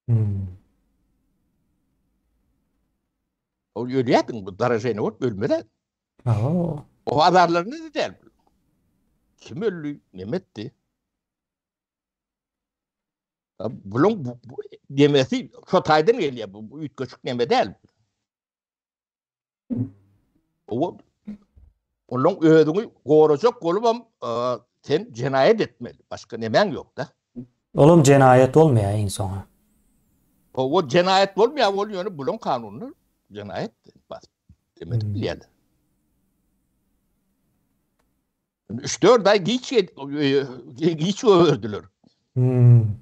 [SPEAKER 1] Hmm.
[SPEAKER 2] Ol ölýärdiň, bu daraženi bolup ölmeli.
[SPEAKER 1] Oo.
[SPEAKER 2] O azarlaryny da däl. Kim öldü, neme etdi? Bunun bu, bu demesi şo taýdan gelýär, bu, bu üýtgeşik neme däl. O Onuň özüňi gorajak bolubam sen jenaýat etmeli. Başga nemäň ýok-da.
[SPEAKER 1] Olam jenaýat bolmaýar iň soňy.
[SPEAKER 2] O jenaýat bolmaýar, ol ýöne bulan kanunyny jenaýat basyp demedik bilýärler. 3-4 aý giç giç goýberdiler.
[SPEAKER 1] Hmm.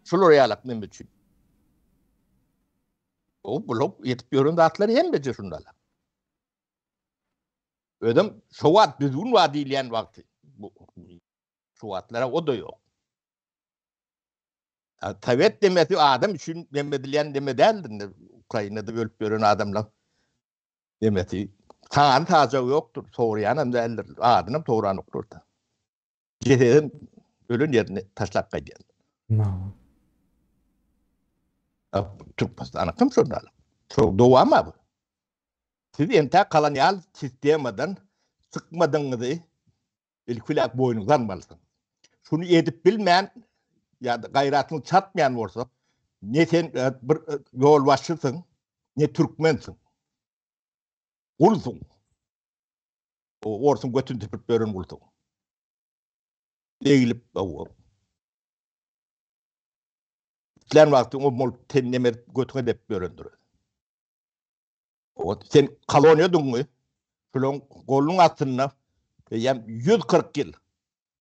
[SPEAKER 2] Şular ýalak neme üçin? O blok ýetip ýören zatlary hemmeje şundala. Özem şo wagt düzgün bar diýilýän wagty. Bu şu wagtlara o da ýok. Sowet demesi adam üçin neme edilýän deme däldir. Ukrainada ölüp ýören adamlar demesi sany sajagy ýokdur, soraýan hem däldir, adyny hem soranoklar da. Jesedem ölen ýerine taşlap gaýdýar. Türkmenistan kim şonda? Şo dowam bu. Siz entäk kolonial sistemadan çykmadyňyzy ilki bilen boýnuňyza almalysyňyz. Şuny edip bilmän ýa-da gaýratyň çatmaýan bolsa, ne sen e, bir e, ýolbaşçysyň, ne türkmensiň. Gulsuň. O orsuň götüni tüpürip ýören gulsuň. Egilip o. Islän wagtyň o bolup ten neme götüňe depip ýörendir. O sen koloniýa duňy. Şulaň goluň astynda eýýäm 140 ýyl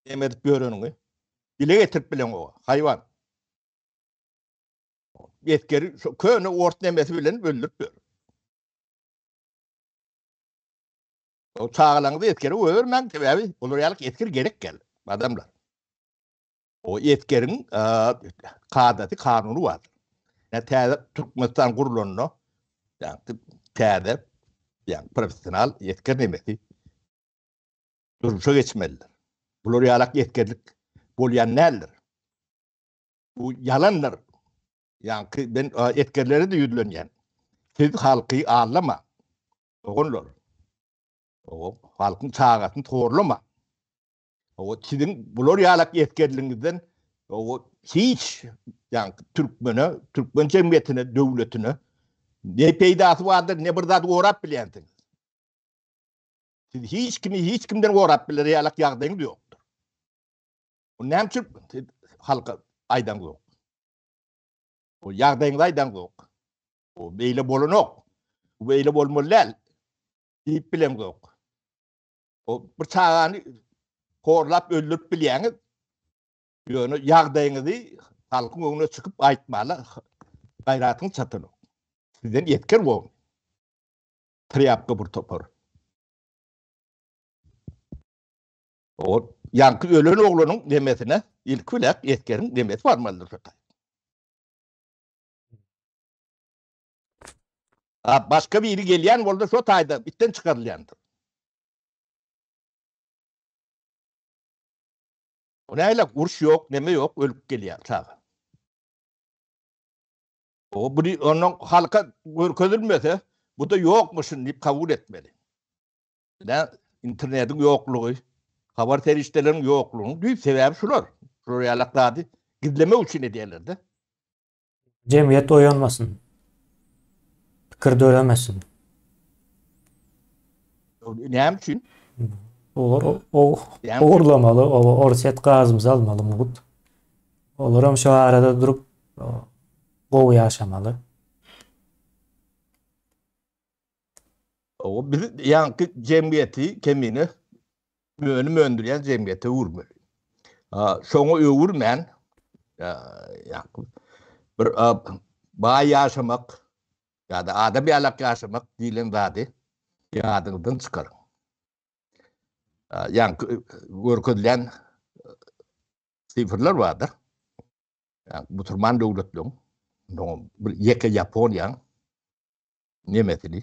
[SPEAKER 2] neme edip ýöreniňi dile getirip bileňok. Haýwan. Esgeri şu köne ors nemesi bilen öldürip ýör. O çagalaryňyzy esgere goýbermäň, sebäbi olar ýaly esger gerek gel, adamlar. O esgeriň kadasy, kanuny bar. Ýa täze Türkmenistan gurlanda, ýa täze, ýa professional esger nemesi durmuşa geçmelidir. Bular ýalak esgerlik bolýan däldir. Bu ýalandyr. Ýaňky ben esgerlere de ýüzlenýän. Siz halky aldama. Doganlar. O halkyň çagasyny torlama. O siziň bular ýalak esgerligiňizden o hiç ýaňky türkmene, türkmen jemgyýetine, döwletine ne peýdasy bardyr, ne bir zat gorap bilýänsiňiz. Siz hiç kimi hiç kimden gorap biler ýalak ýagdaýyňyz ýokdur. O näme üçin siz halka aýdaňyz ýok? O ýagdaýyňyzy aýdaňyz ýok. O beýle bolanok. Bu beýle bolmaly däl diýip bileňzok. O bir çagany horlap öldürip bilýäňiz. Ýöne ýagdaýyňyzy halkyň öňüne çykyp aýtmaly gaýratyň çatanok. Sizden ýetker bu. Trýapka bir topar. O ýaňky ölen oglanyň demesine ilki bilen esgeriň demesi barmalydyr şo taý. A başga biri gelýän bolsa şo taýda itden çykarylýandyr. O näle uruş ýok, neme ýok, ölüp gelýär çaga. O bu ondan halka görkezilmese, bu da ýokmuşyn diýip kabul etmeli. Nä internetiň ýoklugy, habar serişdeleriniň ýoklugynyň düýp sebäbi şular. Şular ýalak zady gizlemek üçin edýärler-de.
[SPEAKER 1] Jemgyýet oýanmasyn. Pikir döremesin.
[SPEAKER 2] Näme üçin?
[SPEAKER 1] Olar ogurlamaly, oba Orsýet gazymyzy almaly mugt. Olaram şu arada durup. Gowy ýaşamaly.
[SPEAKER 2] O biz ýaňky jemgyýeti kemine önüm öndürýän jemgyýete öwürmeli. Şoňa öwürmän ýaňky bir baý ýaşamak ýa-da adam ýalak ýaşamak diýlen zady ýadyňyzdan çykaryň. Ýaňky görkezilen sifrler bardyr. Ýa musulman döwletleriň, bir ýeke Ýaponiýaň nemesini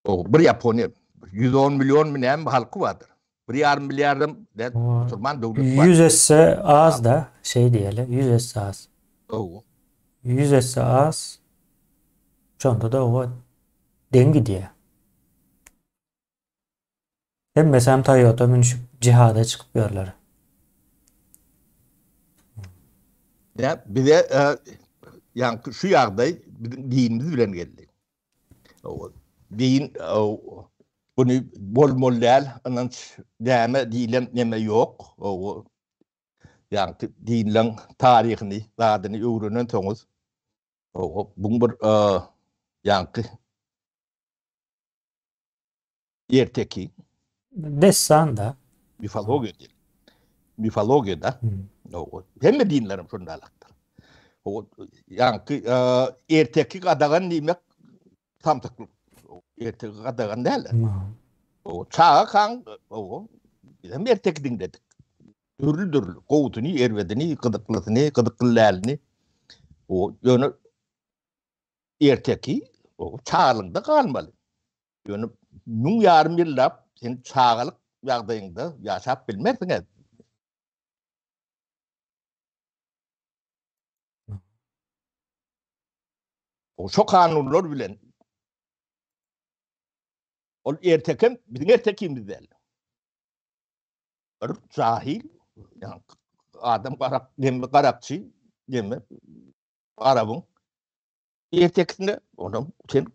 [SPEAKER 2] o bir Ýaponiýa 110 million mi näme halky bardyr. Bir ýarym milliardam musulman döwlet
[SPEAKER 1] bar. 100 esse az da şey diýeli 100 esse az.
[SPEAKER 2] Ow.
[SPEAKER 1] 100 esse az. Şonda da o deň gidýär. Hemmesem Toyota münüşip jihada çykyp ýörler.
[SPEAKER 2] Ya bize e, ýaňky şu ýagdaý biziň dinimiz bilen geldi. O din o, bunu bolmaly däl, ynanç däme diýlen neme ýok. O ýaňky dinleň taryhyny, zadyny öwrenen soňuz o buň bir e, ýaňky erteki.
[SPEAKER 1] Dessan da.
[SPEAKER 2] Mifologiýa diýip. Mifologiýada. Hmm. Hemme dinlerim şunda alakdyr. O ýaňky e, erteki gadagan diýmek samsyklyk. Erteki gadagan däl. Hmm. O çaga kan o biz hem erteki diňledik. Dürli-dürli, gowusyny, erbedini, gyzyklysyny, gyzykly dälini. O ýöne erteki o çagalygyňda galmaly. Ýöne müň ýarym ýyllap sen çagalyk ýagdaýyňda ýaşap bilmersiň. O şo kanunlar bilen ol ertekem biziň ertekimiz däl. Bir jahil, ýa adam garak, neme garakçy, neme arabyň ertekisinde onam sen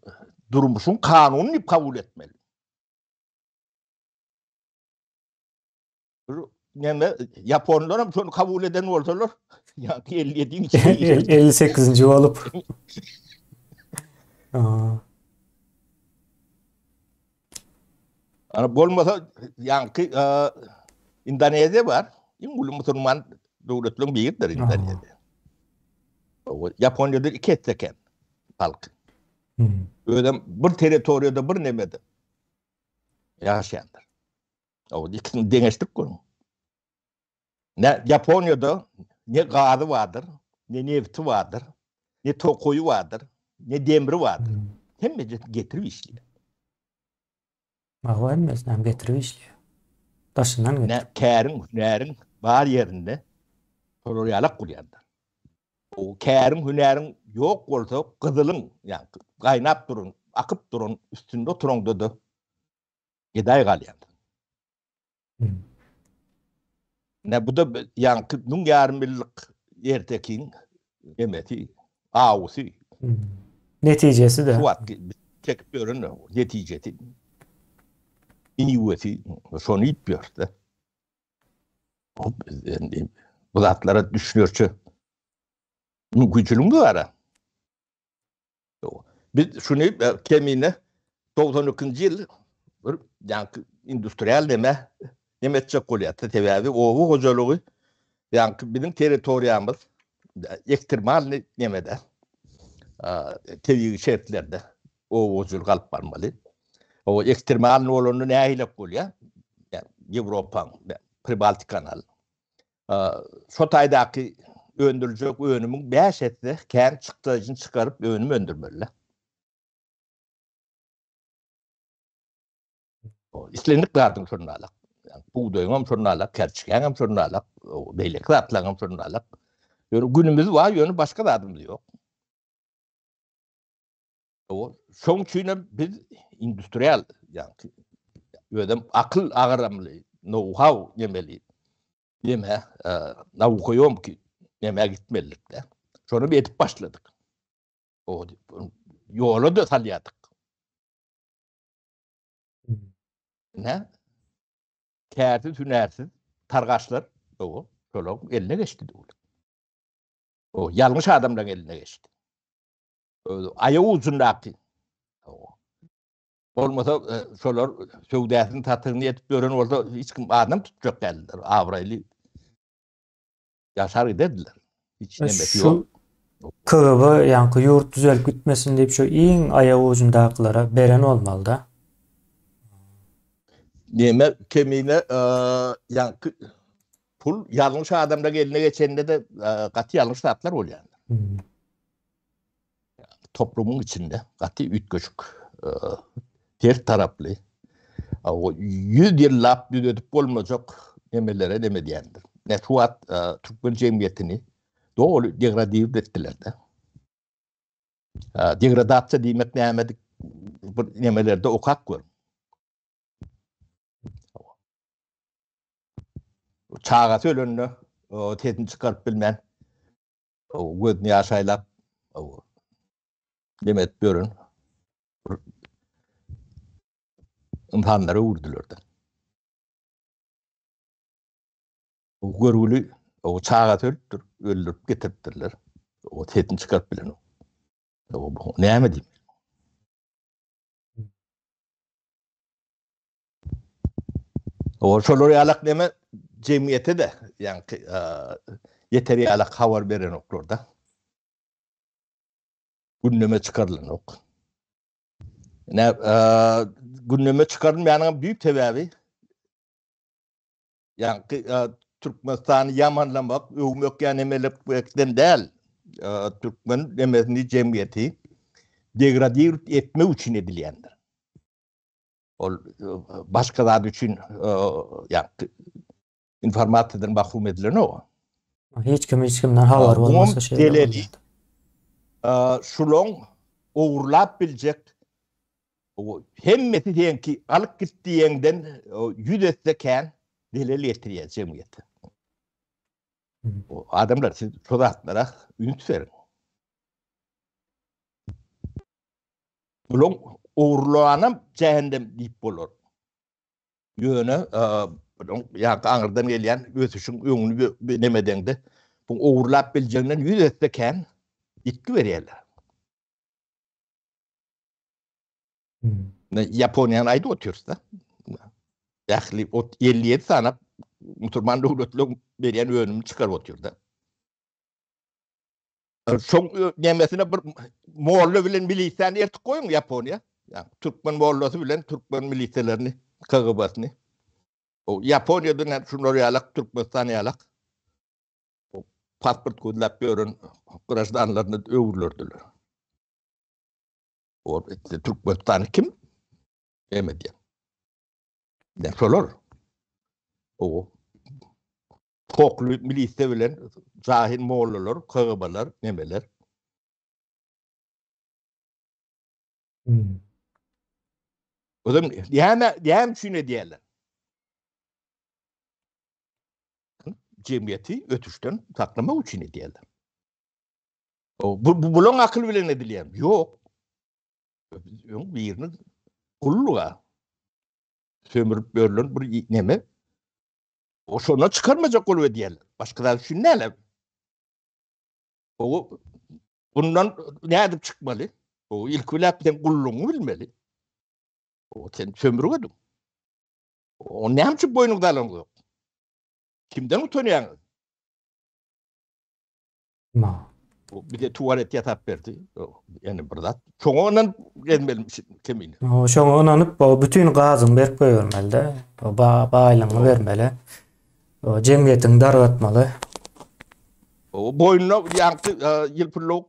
[SPEAKER 2] durmuşyň kanuny diýip kabul etmeli. Bir neme Ýaponlar hem şony kabul eden bolsalar, ýa 57-iň içine
[SPEAKER 1] 58-nji bolup.
[SPEAKER 2] Ana bolmasa ýaňky Indoneziýa bar. Iň uly musulman döwletleriň biridir Indoneziýa. Ýaponiýada iki esse eken halk. Hmm. Özem bir territoriýada bir nemede ýaşaýanlar. O ikisini deňeşdirip görüň. Ne Ýaponiýada ne gazy bardyr, ne nefti bardyr, ne tokaýy bardyr, ne demri bardyr. Hmm. Hemme getirip işleýär.
[SPEAKER 1] Hawa hemmesini hem getirip işleýär. Daşyndan
[SPEAKER 2] getirip. Ne käriň, hünäriň bar ýerinde şolar ýalak gurýarlar. O käriň, hünäriň ýok bolsa gyzylyň, ýa gaýnap duran, akyp duran üstünde oturaňda-da gedaý galýarsyň. Ne bu da ýaňky müň ýarym ýyllyk ertekiň emesi, awusy.
[SPEAKER 1] Netijesi de.
[SPEAKER 2] Şu wagt çekip ýören netijesi. Miwesi şony iýip ýörse. Bu zatlara düşünerçe mümkinçiligimiz bar. Biz şuny e, kemine 92-nji ýyl bir ýaňky industrial neme neme etjek bolýar. Sebäbi oba hojalygy ýaňky biziň territoriýamyz ekstremalny nemede tebigy şertlerde oba hojalygy alyp barmaly. O ekstremalny bolanda nähili bolýar? Ýewropaň Pribaltikany al. Şo taýdaky öndüriljek önümiň 5 esse kän çykdajyny çykaryp önüm öndürmeli. Islendik zadyň şonda alak. Bugdaýyň hem şonda alak, kerçikäň hem şonda alak, beýleki zatlaryň hem şonda alak. Ýöne günümiz bar, ýöne başga zadymyz ýok. O şoň üçin hem biz industrial, ýagny özem akyl agramly, know-how nemeli, neme, e, naukoýomki neme gitmelilik-de. Şony bir edip başladyk. O ýola da salýardyk. Ne? Kärsiz, hünärsiz targaşlar, o, şolaryň eline geçdi döwlet. O ýalňyş adamlaryň eline geçdi. Aýak ujundaky. Bolmasa e, şolar söwdäsini satygyny edip ýören bolsa hiç kim adam tutjak däldiler. Abraýly ýaşar giderdiler. Hiç nemesi ýok.
[SPEAKER 1] KGB ýaňky ýurt düzelip gitmesin diýip şu iň aýak ujundakylara beren bolmaly-da.
[SPEAKER 2] Neme kemine e, ýaňky pul ýalňyş adamda eline geçende-de e, gaty ýalňyş zatlar bolýar. Hmm. Toplumyň içinde gaty üýtgeşik e, ters taraply 100 ýyllap düzedip bolmajak nemelere neme diýendir. Ne şu wagt e, türkmen jemgyýetini doly degradirip etdiler-de. Degradasiýa diýmek näme bir nemelerde okap görüň. Çagasy ölende sesini çykaryp bilmän gözüni ýaş aýlap neme edip ýören ynsanlara öwürdüler-de. Görgüli o çagasy ölüpdir, öldürip getiripdirler. O sesini çykaryp bilenok. Näme diýmeli? O şolar ýalak neme jemgyýete-de ýaňky ýeter ýalak habar berenoklar-da. Gündeme çykarylanok. Ne gündeme çykarylmaýanyň düýp sebäbi ýaňky Türkmenistany ýamanlamak, öwmek ýa nemelikden däl. Türkmen nemesini jemgyýeti degradirut etmek üçin edilýändir. Ol başga zat üçin ýa informasiýadan mahrum edilenok.
[SPEAKER 1] Hiç kim hiç kimden habar bolmasa şeýle.
[SPEAKER 2] Şulaň ogurlap biljek hemmesi seňki alyp git diýeňden 100 esse kän zelel getirýär jemgyýete. Adamlar siz şu zatlara üns beriň. Bulaň ogurlanam jähendem diýip bolar. Ýöne bunuň ýa aňyrdan gelýän ösüşiň öňüni nemedeňde bu ogurlap biljeginden 100 esse kän ýitgi berýärler. Hmm. Ýaponiýany aýdyp otyrys-da. Ähli 57 sany musulman döwletler berýän önümini çykaryp otyr-da. Şoň nemesine bir molla bilen milisiýany ertip goýuň Ýaponiýa. Ýa türkmen mollasy bilen türkmen milisiyalaryny, KGB-sini. O Ýaponiýadan hem şular ýalak, Türkmenistan ýalak. O pasport gözläp ýören grajdanlaryny öwrülerdiler. O Türkmenistany kim neme diýen? Ne şolar. O Pokly milisiýa bilen jahil mollalar, KGB-lar, nemeler. Hmm. Özüm näme näme üçin edýärler? Jemgyýeti ötüşden saklamak üçin edýärler. O bu, bu bulaň akyl bilen edilýär. Ýok. Öň birini gulluga sömürip berlen bir neme O şondan çykarmajak bolup edýärler. Başga zat üçin däl. O bundan nädip çykmaly? O ilki bilen sen gullugyňy bilmeli. O sen sömürgediň. O näme üçin boýnuňda alaňyz ýok? Kimden utanýaňyz?
[SPEAKER 1] Ma.
[SPEAKER 2] Bu bize tuwalet ýasap berdi. Ýani bir zat. Şoňa ynanyp gezmeli kemine.
[SPEAKER 1] O şoňa ynanyp, o bütün gazyň berip goýbermeli-de. O ba baýlygyňy bermeli. O jemgyýetiňi dargatmaly.
[SPEAKER 2] O boýnuna ýaňky ýylpyllawuk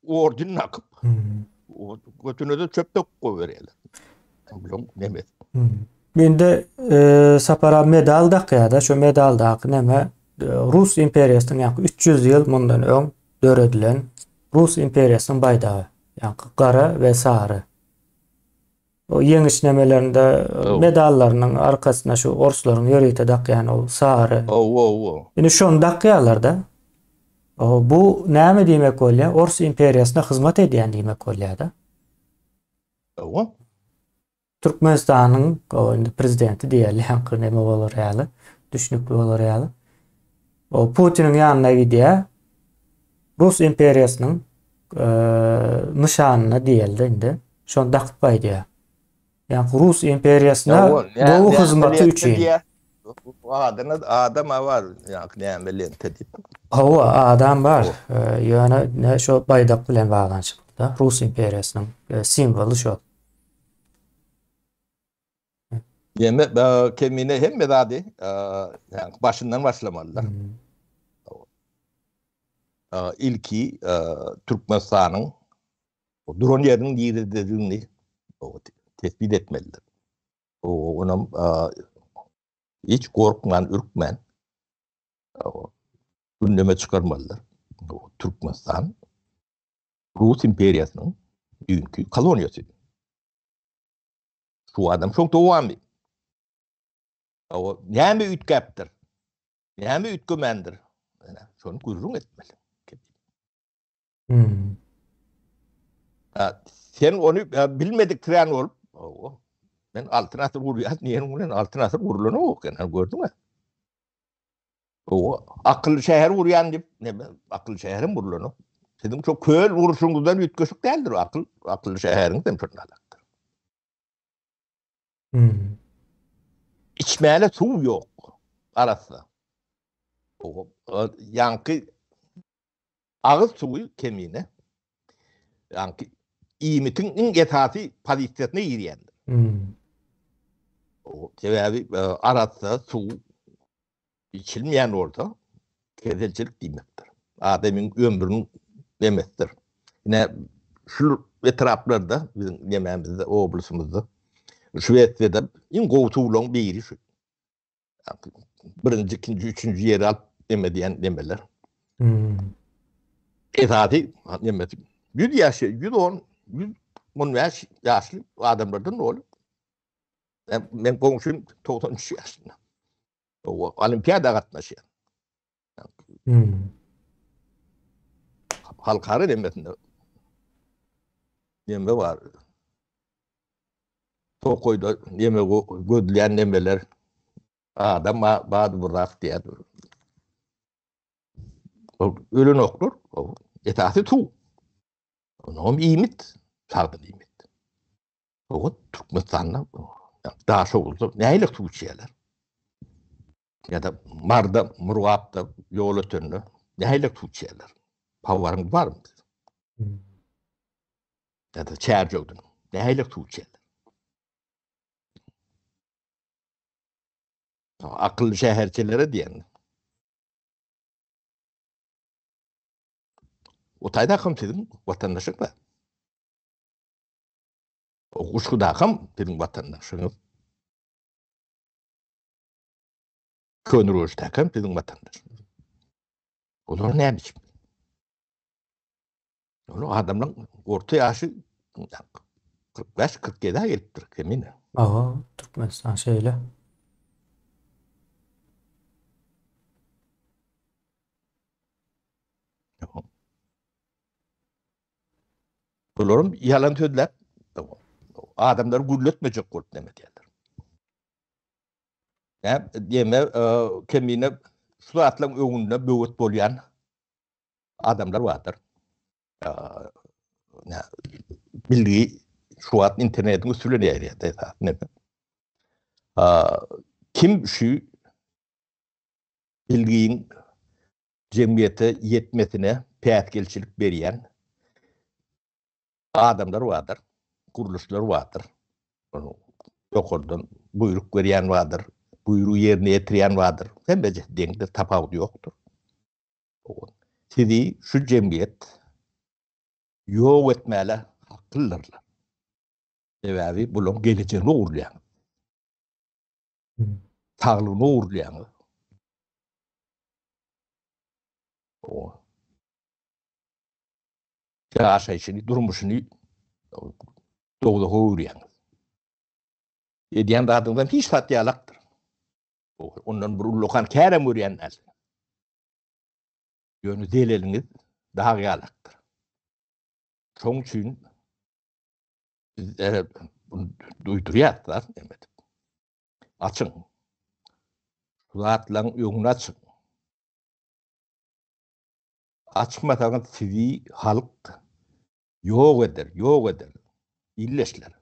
[SPEAKER 2] orden dakyp. O götüne-de çöp döküp goýberýärler. Bulam neme?
[SPEAKER 1] Mende Sapar abi medal dakýar-da, şo medaldaky neme Rus imperiýasynyň ýaňky 300 ýyl mundan öň döredilen Rus imperiýasynyň baýdagy. Ýaňky gara we sary. O ýeňiş nemelerinde medallarynyň arkasyna şu orslaryň ýörite dakýan ol sary.
[SPEAKER 2] Hawa, hawa.
[SPEAKER 1] Indi şony dakýarlar-da. Bu näme diýmek bolýar? Ors imperiýasyna hyzmat edýän diýmek bolýar-da.
[SPEAKER 2] Hawa.
[SPEAKER 1] Türkmenistanyň indi prezidenti diýeli, ýaňky neme bolar ýaly, düşnükli bolar ýaly. O Putiniň ýanyna gidýär. Rus imperiýasynyň nyşanyna diýelde indi. Şony dakyp gaýdýar. Ýagny Rus imperiýasyna gowy hyzmaty üçin.
[SPEAKER 2] Adyna adam bar, ýagny näme lenta diýip.
[SPEAKER 1] Hawa, adam bar. Ýöne ne şo baýdak bilen baglanyşykly-da. Rus imperiýasynyň simwoly şo.
[SPEAKER 2] Ýeme kemine hemme zady ýagny başyndan başlamalylar. Ilki Türkmenistanyň duran ýeriniň nirededigini tesbit etmelidir. Onam hiç gorkman, ürkmän gündeme çykarmalydyr. Türkmenistan Rus imperiýasynyň düýnki koloniýasy. Şu adam şoň dowamy. O näme üýtgäpdir? Näme üýtgemändir? Şony gürrüň etmeli.
[SPEAKER 1] Hmm.
[SPEAKER 2] Ha, sen ony bilmedik tren bolup, o, men altyn asyr gurýas diýen bilen altyn asyr gurlanok, ýa gördüňmi? O akylly şäher gurýan diýip, näme akylly şäherem gurlanok. Siziň şo köl gurşuňyzdan üýtgeşik däldir akyl, akylly şäheriňiz hem şonda alakdyr.
[SPEAKER 1] Hmm.
[SPEAKER 2] Içmäne suw ýok. Arassa. O, ýaňky agyz suwy kemine. Ýaňky iýmitiň iň esasy pozisiýasyna girýändir.
[SPEAKER 1] Hmm.
[SPEAKER 2] O sebäbi e, arassa suw içilmeýän bolsa keselçilik diýmekdir. Adamyň ömrüniň demekdir. Ine şu etraplarda biziň nemämizde, oblastymyzda Şwesiýada iň gowy suwlaryň biri şu. Birinji, ikinji, üçünji ýeri alyp neme diýen nemeler.
[SPEAKER 1] Hmm.
[SPEAKER 2] Esasy nemesi 100 ýaş, 110, 115 ýaşly adamlardan doly. Men goňşym 93 ýaşynda. O olimpiada gatnaşýar.
[SPEAKER 1] Hmm.
[SPEAKER 2] Halkara nemesinde neme bar. Tokaýda neme gözleýän nemeler adam bar bir zat diýýär. Ölen oklar, esasy suw. Onam iýmit, sagdyn iýmit. O Türkmenistanda Daşoguzda nähili suw içýärler? Ýa-da Marda, Murgapda, Ýolötende nähili suw içýärler? Habaryňyz barmy?
[SPEAKER 1] Hmm.
[SPEAKER 2] Ýa-da Çärjewden nähili suw içýärler? Akylly şäherçelere diýen. O taýdakam siziň watandaşyňyz. O Guşgudakam siziň watandaşyňyz. Köneürgençdäkem siziň watandaşyňyz. Olar näme üçin? Olar adamlaryň orta ýaşy 45-47-ä gelipdir kemine.
[SPEAKER 1] Aha, Türkmenistan şeýle.
[SPEAKER 2] Bularam ýalan sözläp adamlary gürletmejek bolup näme diýerler. Näme diýme kemine şu zatlaryň öňünde böwet bolýan adamlar bardyr. Bilgi şu wagt internetiň üsti bilen ýaýraýar esasy neme. Kim şu bilgiň jemgyýete ýetmesine päsgelçilik berýän adamlar bardyr, gurluşlar bardyr. Ony ýokardan buýruk berýän bardyr, buýrugy ýerine ýetirýän bardyr. Hemmesi deňdir, tapawudy ýokdur. Sizi şu jemgyýet ýok etmäle haklydyrlar. Sebäbi bularyň gelejegini ogurlaýaňyz. Saglygyny ogurlaýaňyz. Ýaşaýşyny, durmuşyny dowzaha öwürýäňiz. Edýän zadyňyzam hiç zat ýalakdyr. Ondan bir ullakan kärem görýän dälsiňiz. Ýöne zeleliňiz dag ýalakdyr. Şoň üçin biz duýdurýas-da, Açyň. Şu zatlaryň öňüni açyň. Açmasaňyz sizi halk ýok eder, ýok eder. Illeşler.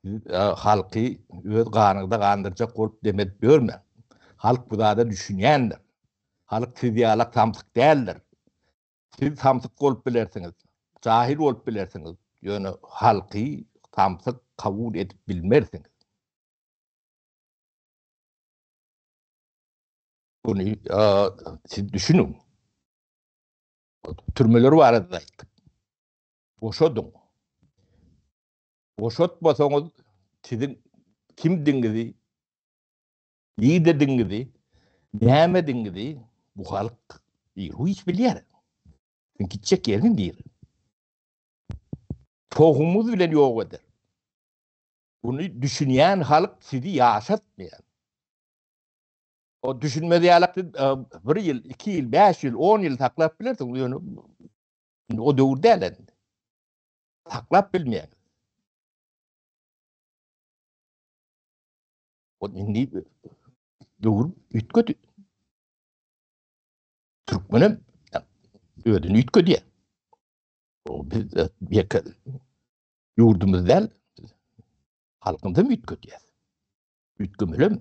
[SPEAKER 2] Siz halky öz ganyňyza gandyrjak bolup dem edip ýörmäň. Halk bu zada düşünýändir. Halk siz ýalak samsyk däldir. Siz samsyk bolup bilersiňiz, jahil bolup bilersiňiz, ýöne halky samsyk kabul edip bilmersiňiz. Muny siz düşüniň. Türmeler barada aýtdyk. Boşadyň. Boşatmasaňyz siziň kimdigiňizi, niredigiňizi, nämedigiňizi bu halk hiç bilýär. Siziň gitjek ýeriňiz nire? Tohumyňyz bilen ýok eder. Muny düşünýän halk sizi ýaşatmaýar. O düşünmez ýalak siz bir ýyl, 2 ýyl, 5 ýyl, 10 ýyl saklap bilersiňiz, ýöne o döwür däl indi. Saklap bilmeýäňiz. O indi döwür üýtgedi. Türkmenem özüni üýtgedýär. O biz ýeke ýurdumyz däl, halkymyzam üýtgedýär. Üýtgemelem.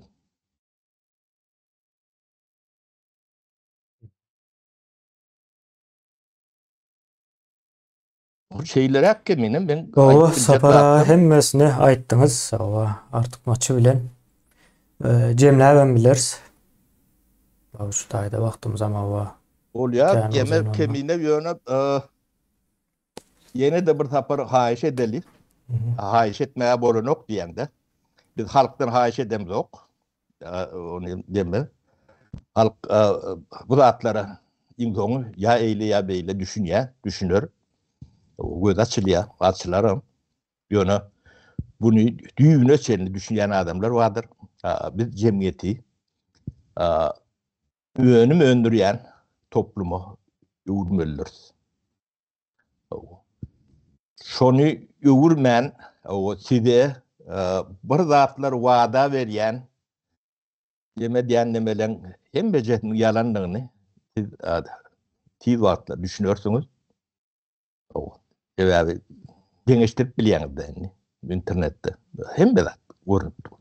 [SPEAKER 2] Şeýleräk kemine men
[SPEAKER 1] Hawa, Sapar aga hemmesini aýtdyňyz. Hawa, artykmaçy bilen jemläbem bileris. Hawa, şu taýda wagtymyzam hawa.
[SPEAKER 2] Bolýar, geme kemine ýöne ýene-de bir sapar haýyş edeli. Haýyş etmäge bolanok diýeňde. Biz halkdan haýyş edemzok. Ony deme. Halk bu zatlara iň soňy ýa eýle ýa beýle düşünýär, düşüner. Göz açylýar, açylaram. Ýöne buny düýbüne çenli düşünýän adamlar bardyr. Biz jemgyýeti önüm öndürýän topluma öwürmelidiris. Şony öwürmän, size bir zatlar wada berýän, jem edýän nemeleň hemmejesiniň ýalandygyny siz tiz wagtda düşünersiňiz. Sebäbi deňeşdirip bilýäňiz-de indi internetde. Hemme zat görnüp dur.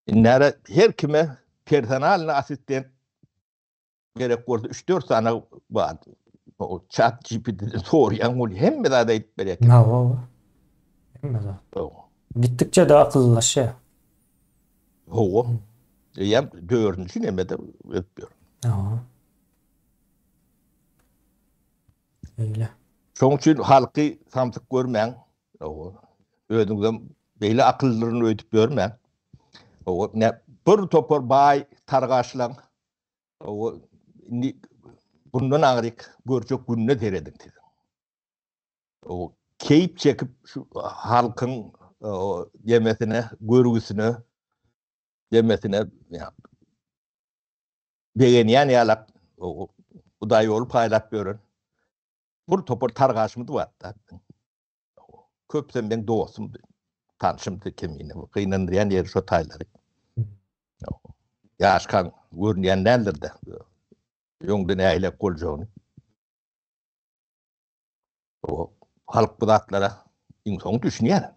[SPEAKER 2] Indi her kime personalny assistent gerek bolsa 3-4 sany bar. O chat GPT-den soraýaň ol hemme zady aýdyp berýär.
[SPEAKER 1] Hawa. Hemme zat. Gitdikçe-de akyllylaşýar.
[SPEAKER 2] Hawa. Eýýäm dördünji nemede edip ýör.
[SPEAKER 1] Hawa. Eýle.
[SPEAKER 2] Şonuň üçin halky samsyk görmäň. Hawa. Özüňizem beýle akyllydyryn öýdüp ýörmäň. Hawa, bir topar baý targaşlaň Hawa, indi bundan aňryk görjek gününe serediň siz. O keýp çekip şu halkyň demesine, görgüsine, demesine begenýän ýalak Hudaý ýoly paýlap ýören bir topar targaşymyz bar-da. Köpüsem meň dostumdy, tanşymdy kemine. Gynandyrýan ýeri şo taýlary. Ýaşkaň görünýän däldir-de. Öňde nähilek boljagyny. O halk bu zatlara iň soň düşünýär.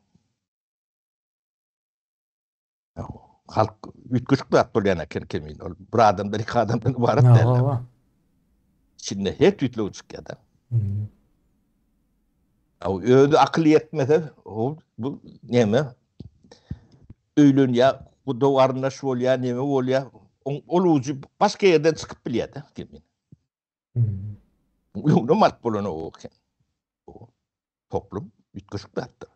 [SPEAKER 2] Halk üýtgeşik zat bolýan eken kemine. Ol bir adamdan, iki adamdan ybarat däl. İçinde her tüýtlügi çykýar-da. Özi akyl ýetmese, o bu näme? Öýlenýär, guda garyndaş bolýar, näme bolýar? Ol ujy başga ýerden çykyp bilýär-de. Öňden alyp bolan o eken. Toplum üýtgeşik zatdyr.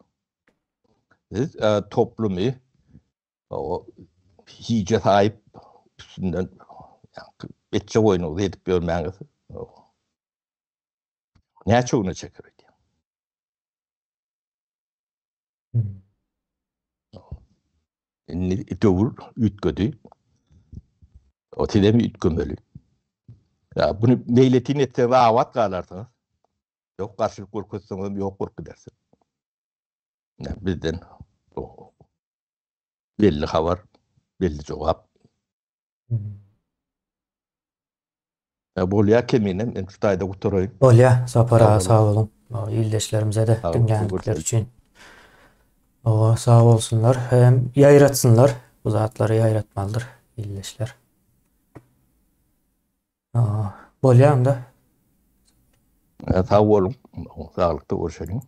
[SPEAKER 2] Biz e, toplumy o hije saýyp üstünden etjek oýnuňyzy edip ýörmäňiz. Näçe güne çeker öýdýäň? Indi döwür üýtgedi. O sizem üýtgemeli. Ya bunu meýletin etseňiz abat galarsyňyz. Ýok garşylyk görkezseňizem ýok bolup gidersiňiz. Bizden belli habar, belli jogap. Bolýa Kemine, men şu taýda gutaraýyn.
[SPEAKER 1] Bolýa, Sapar aga sag boluň. Ildeşlerimize-de diňländikleri üçin. Owa, sag bolsunlar. Hem ýaýratsynlar. Bu zatlary ýaýratmalydyr ildeşler. Bolýa onda.
[SPEAKER 2] Sag boluň. Saglykda görşeliň.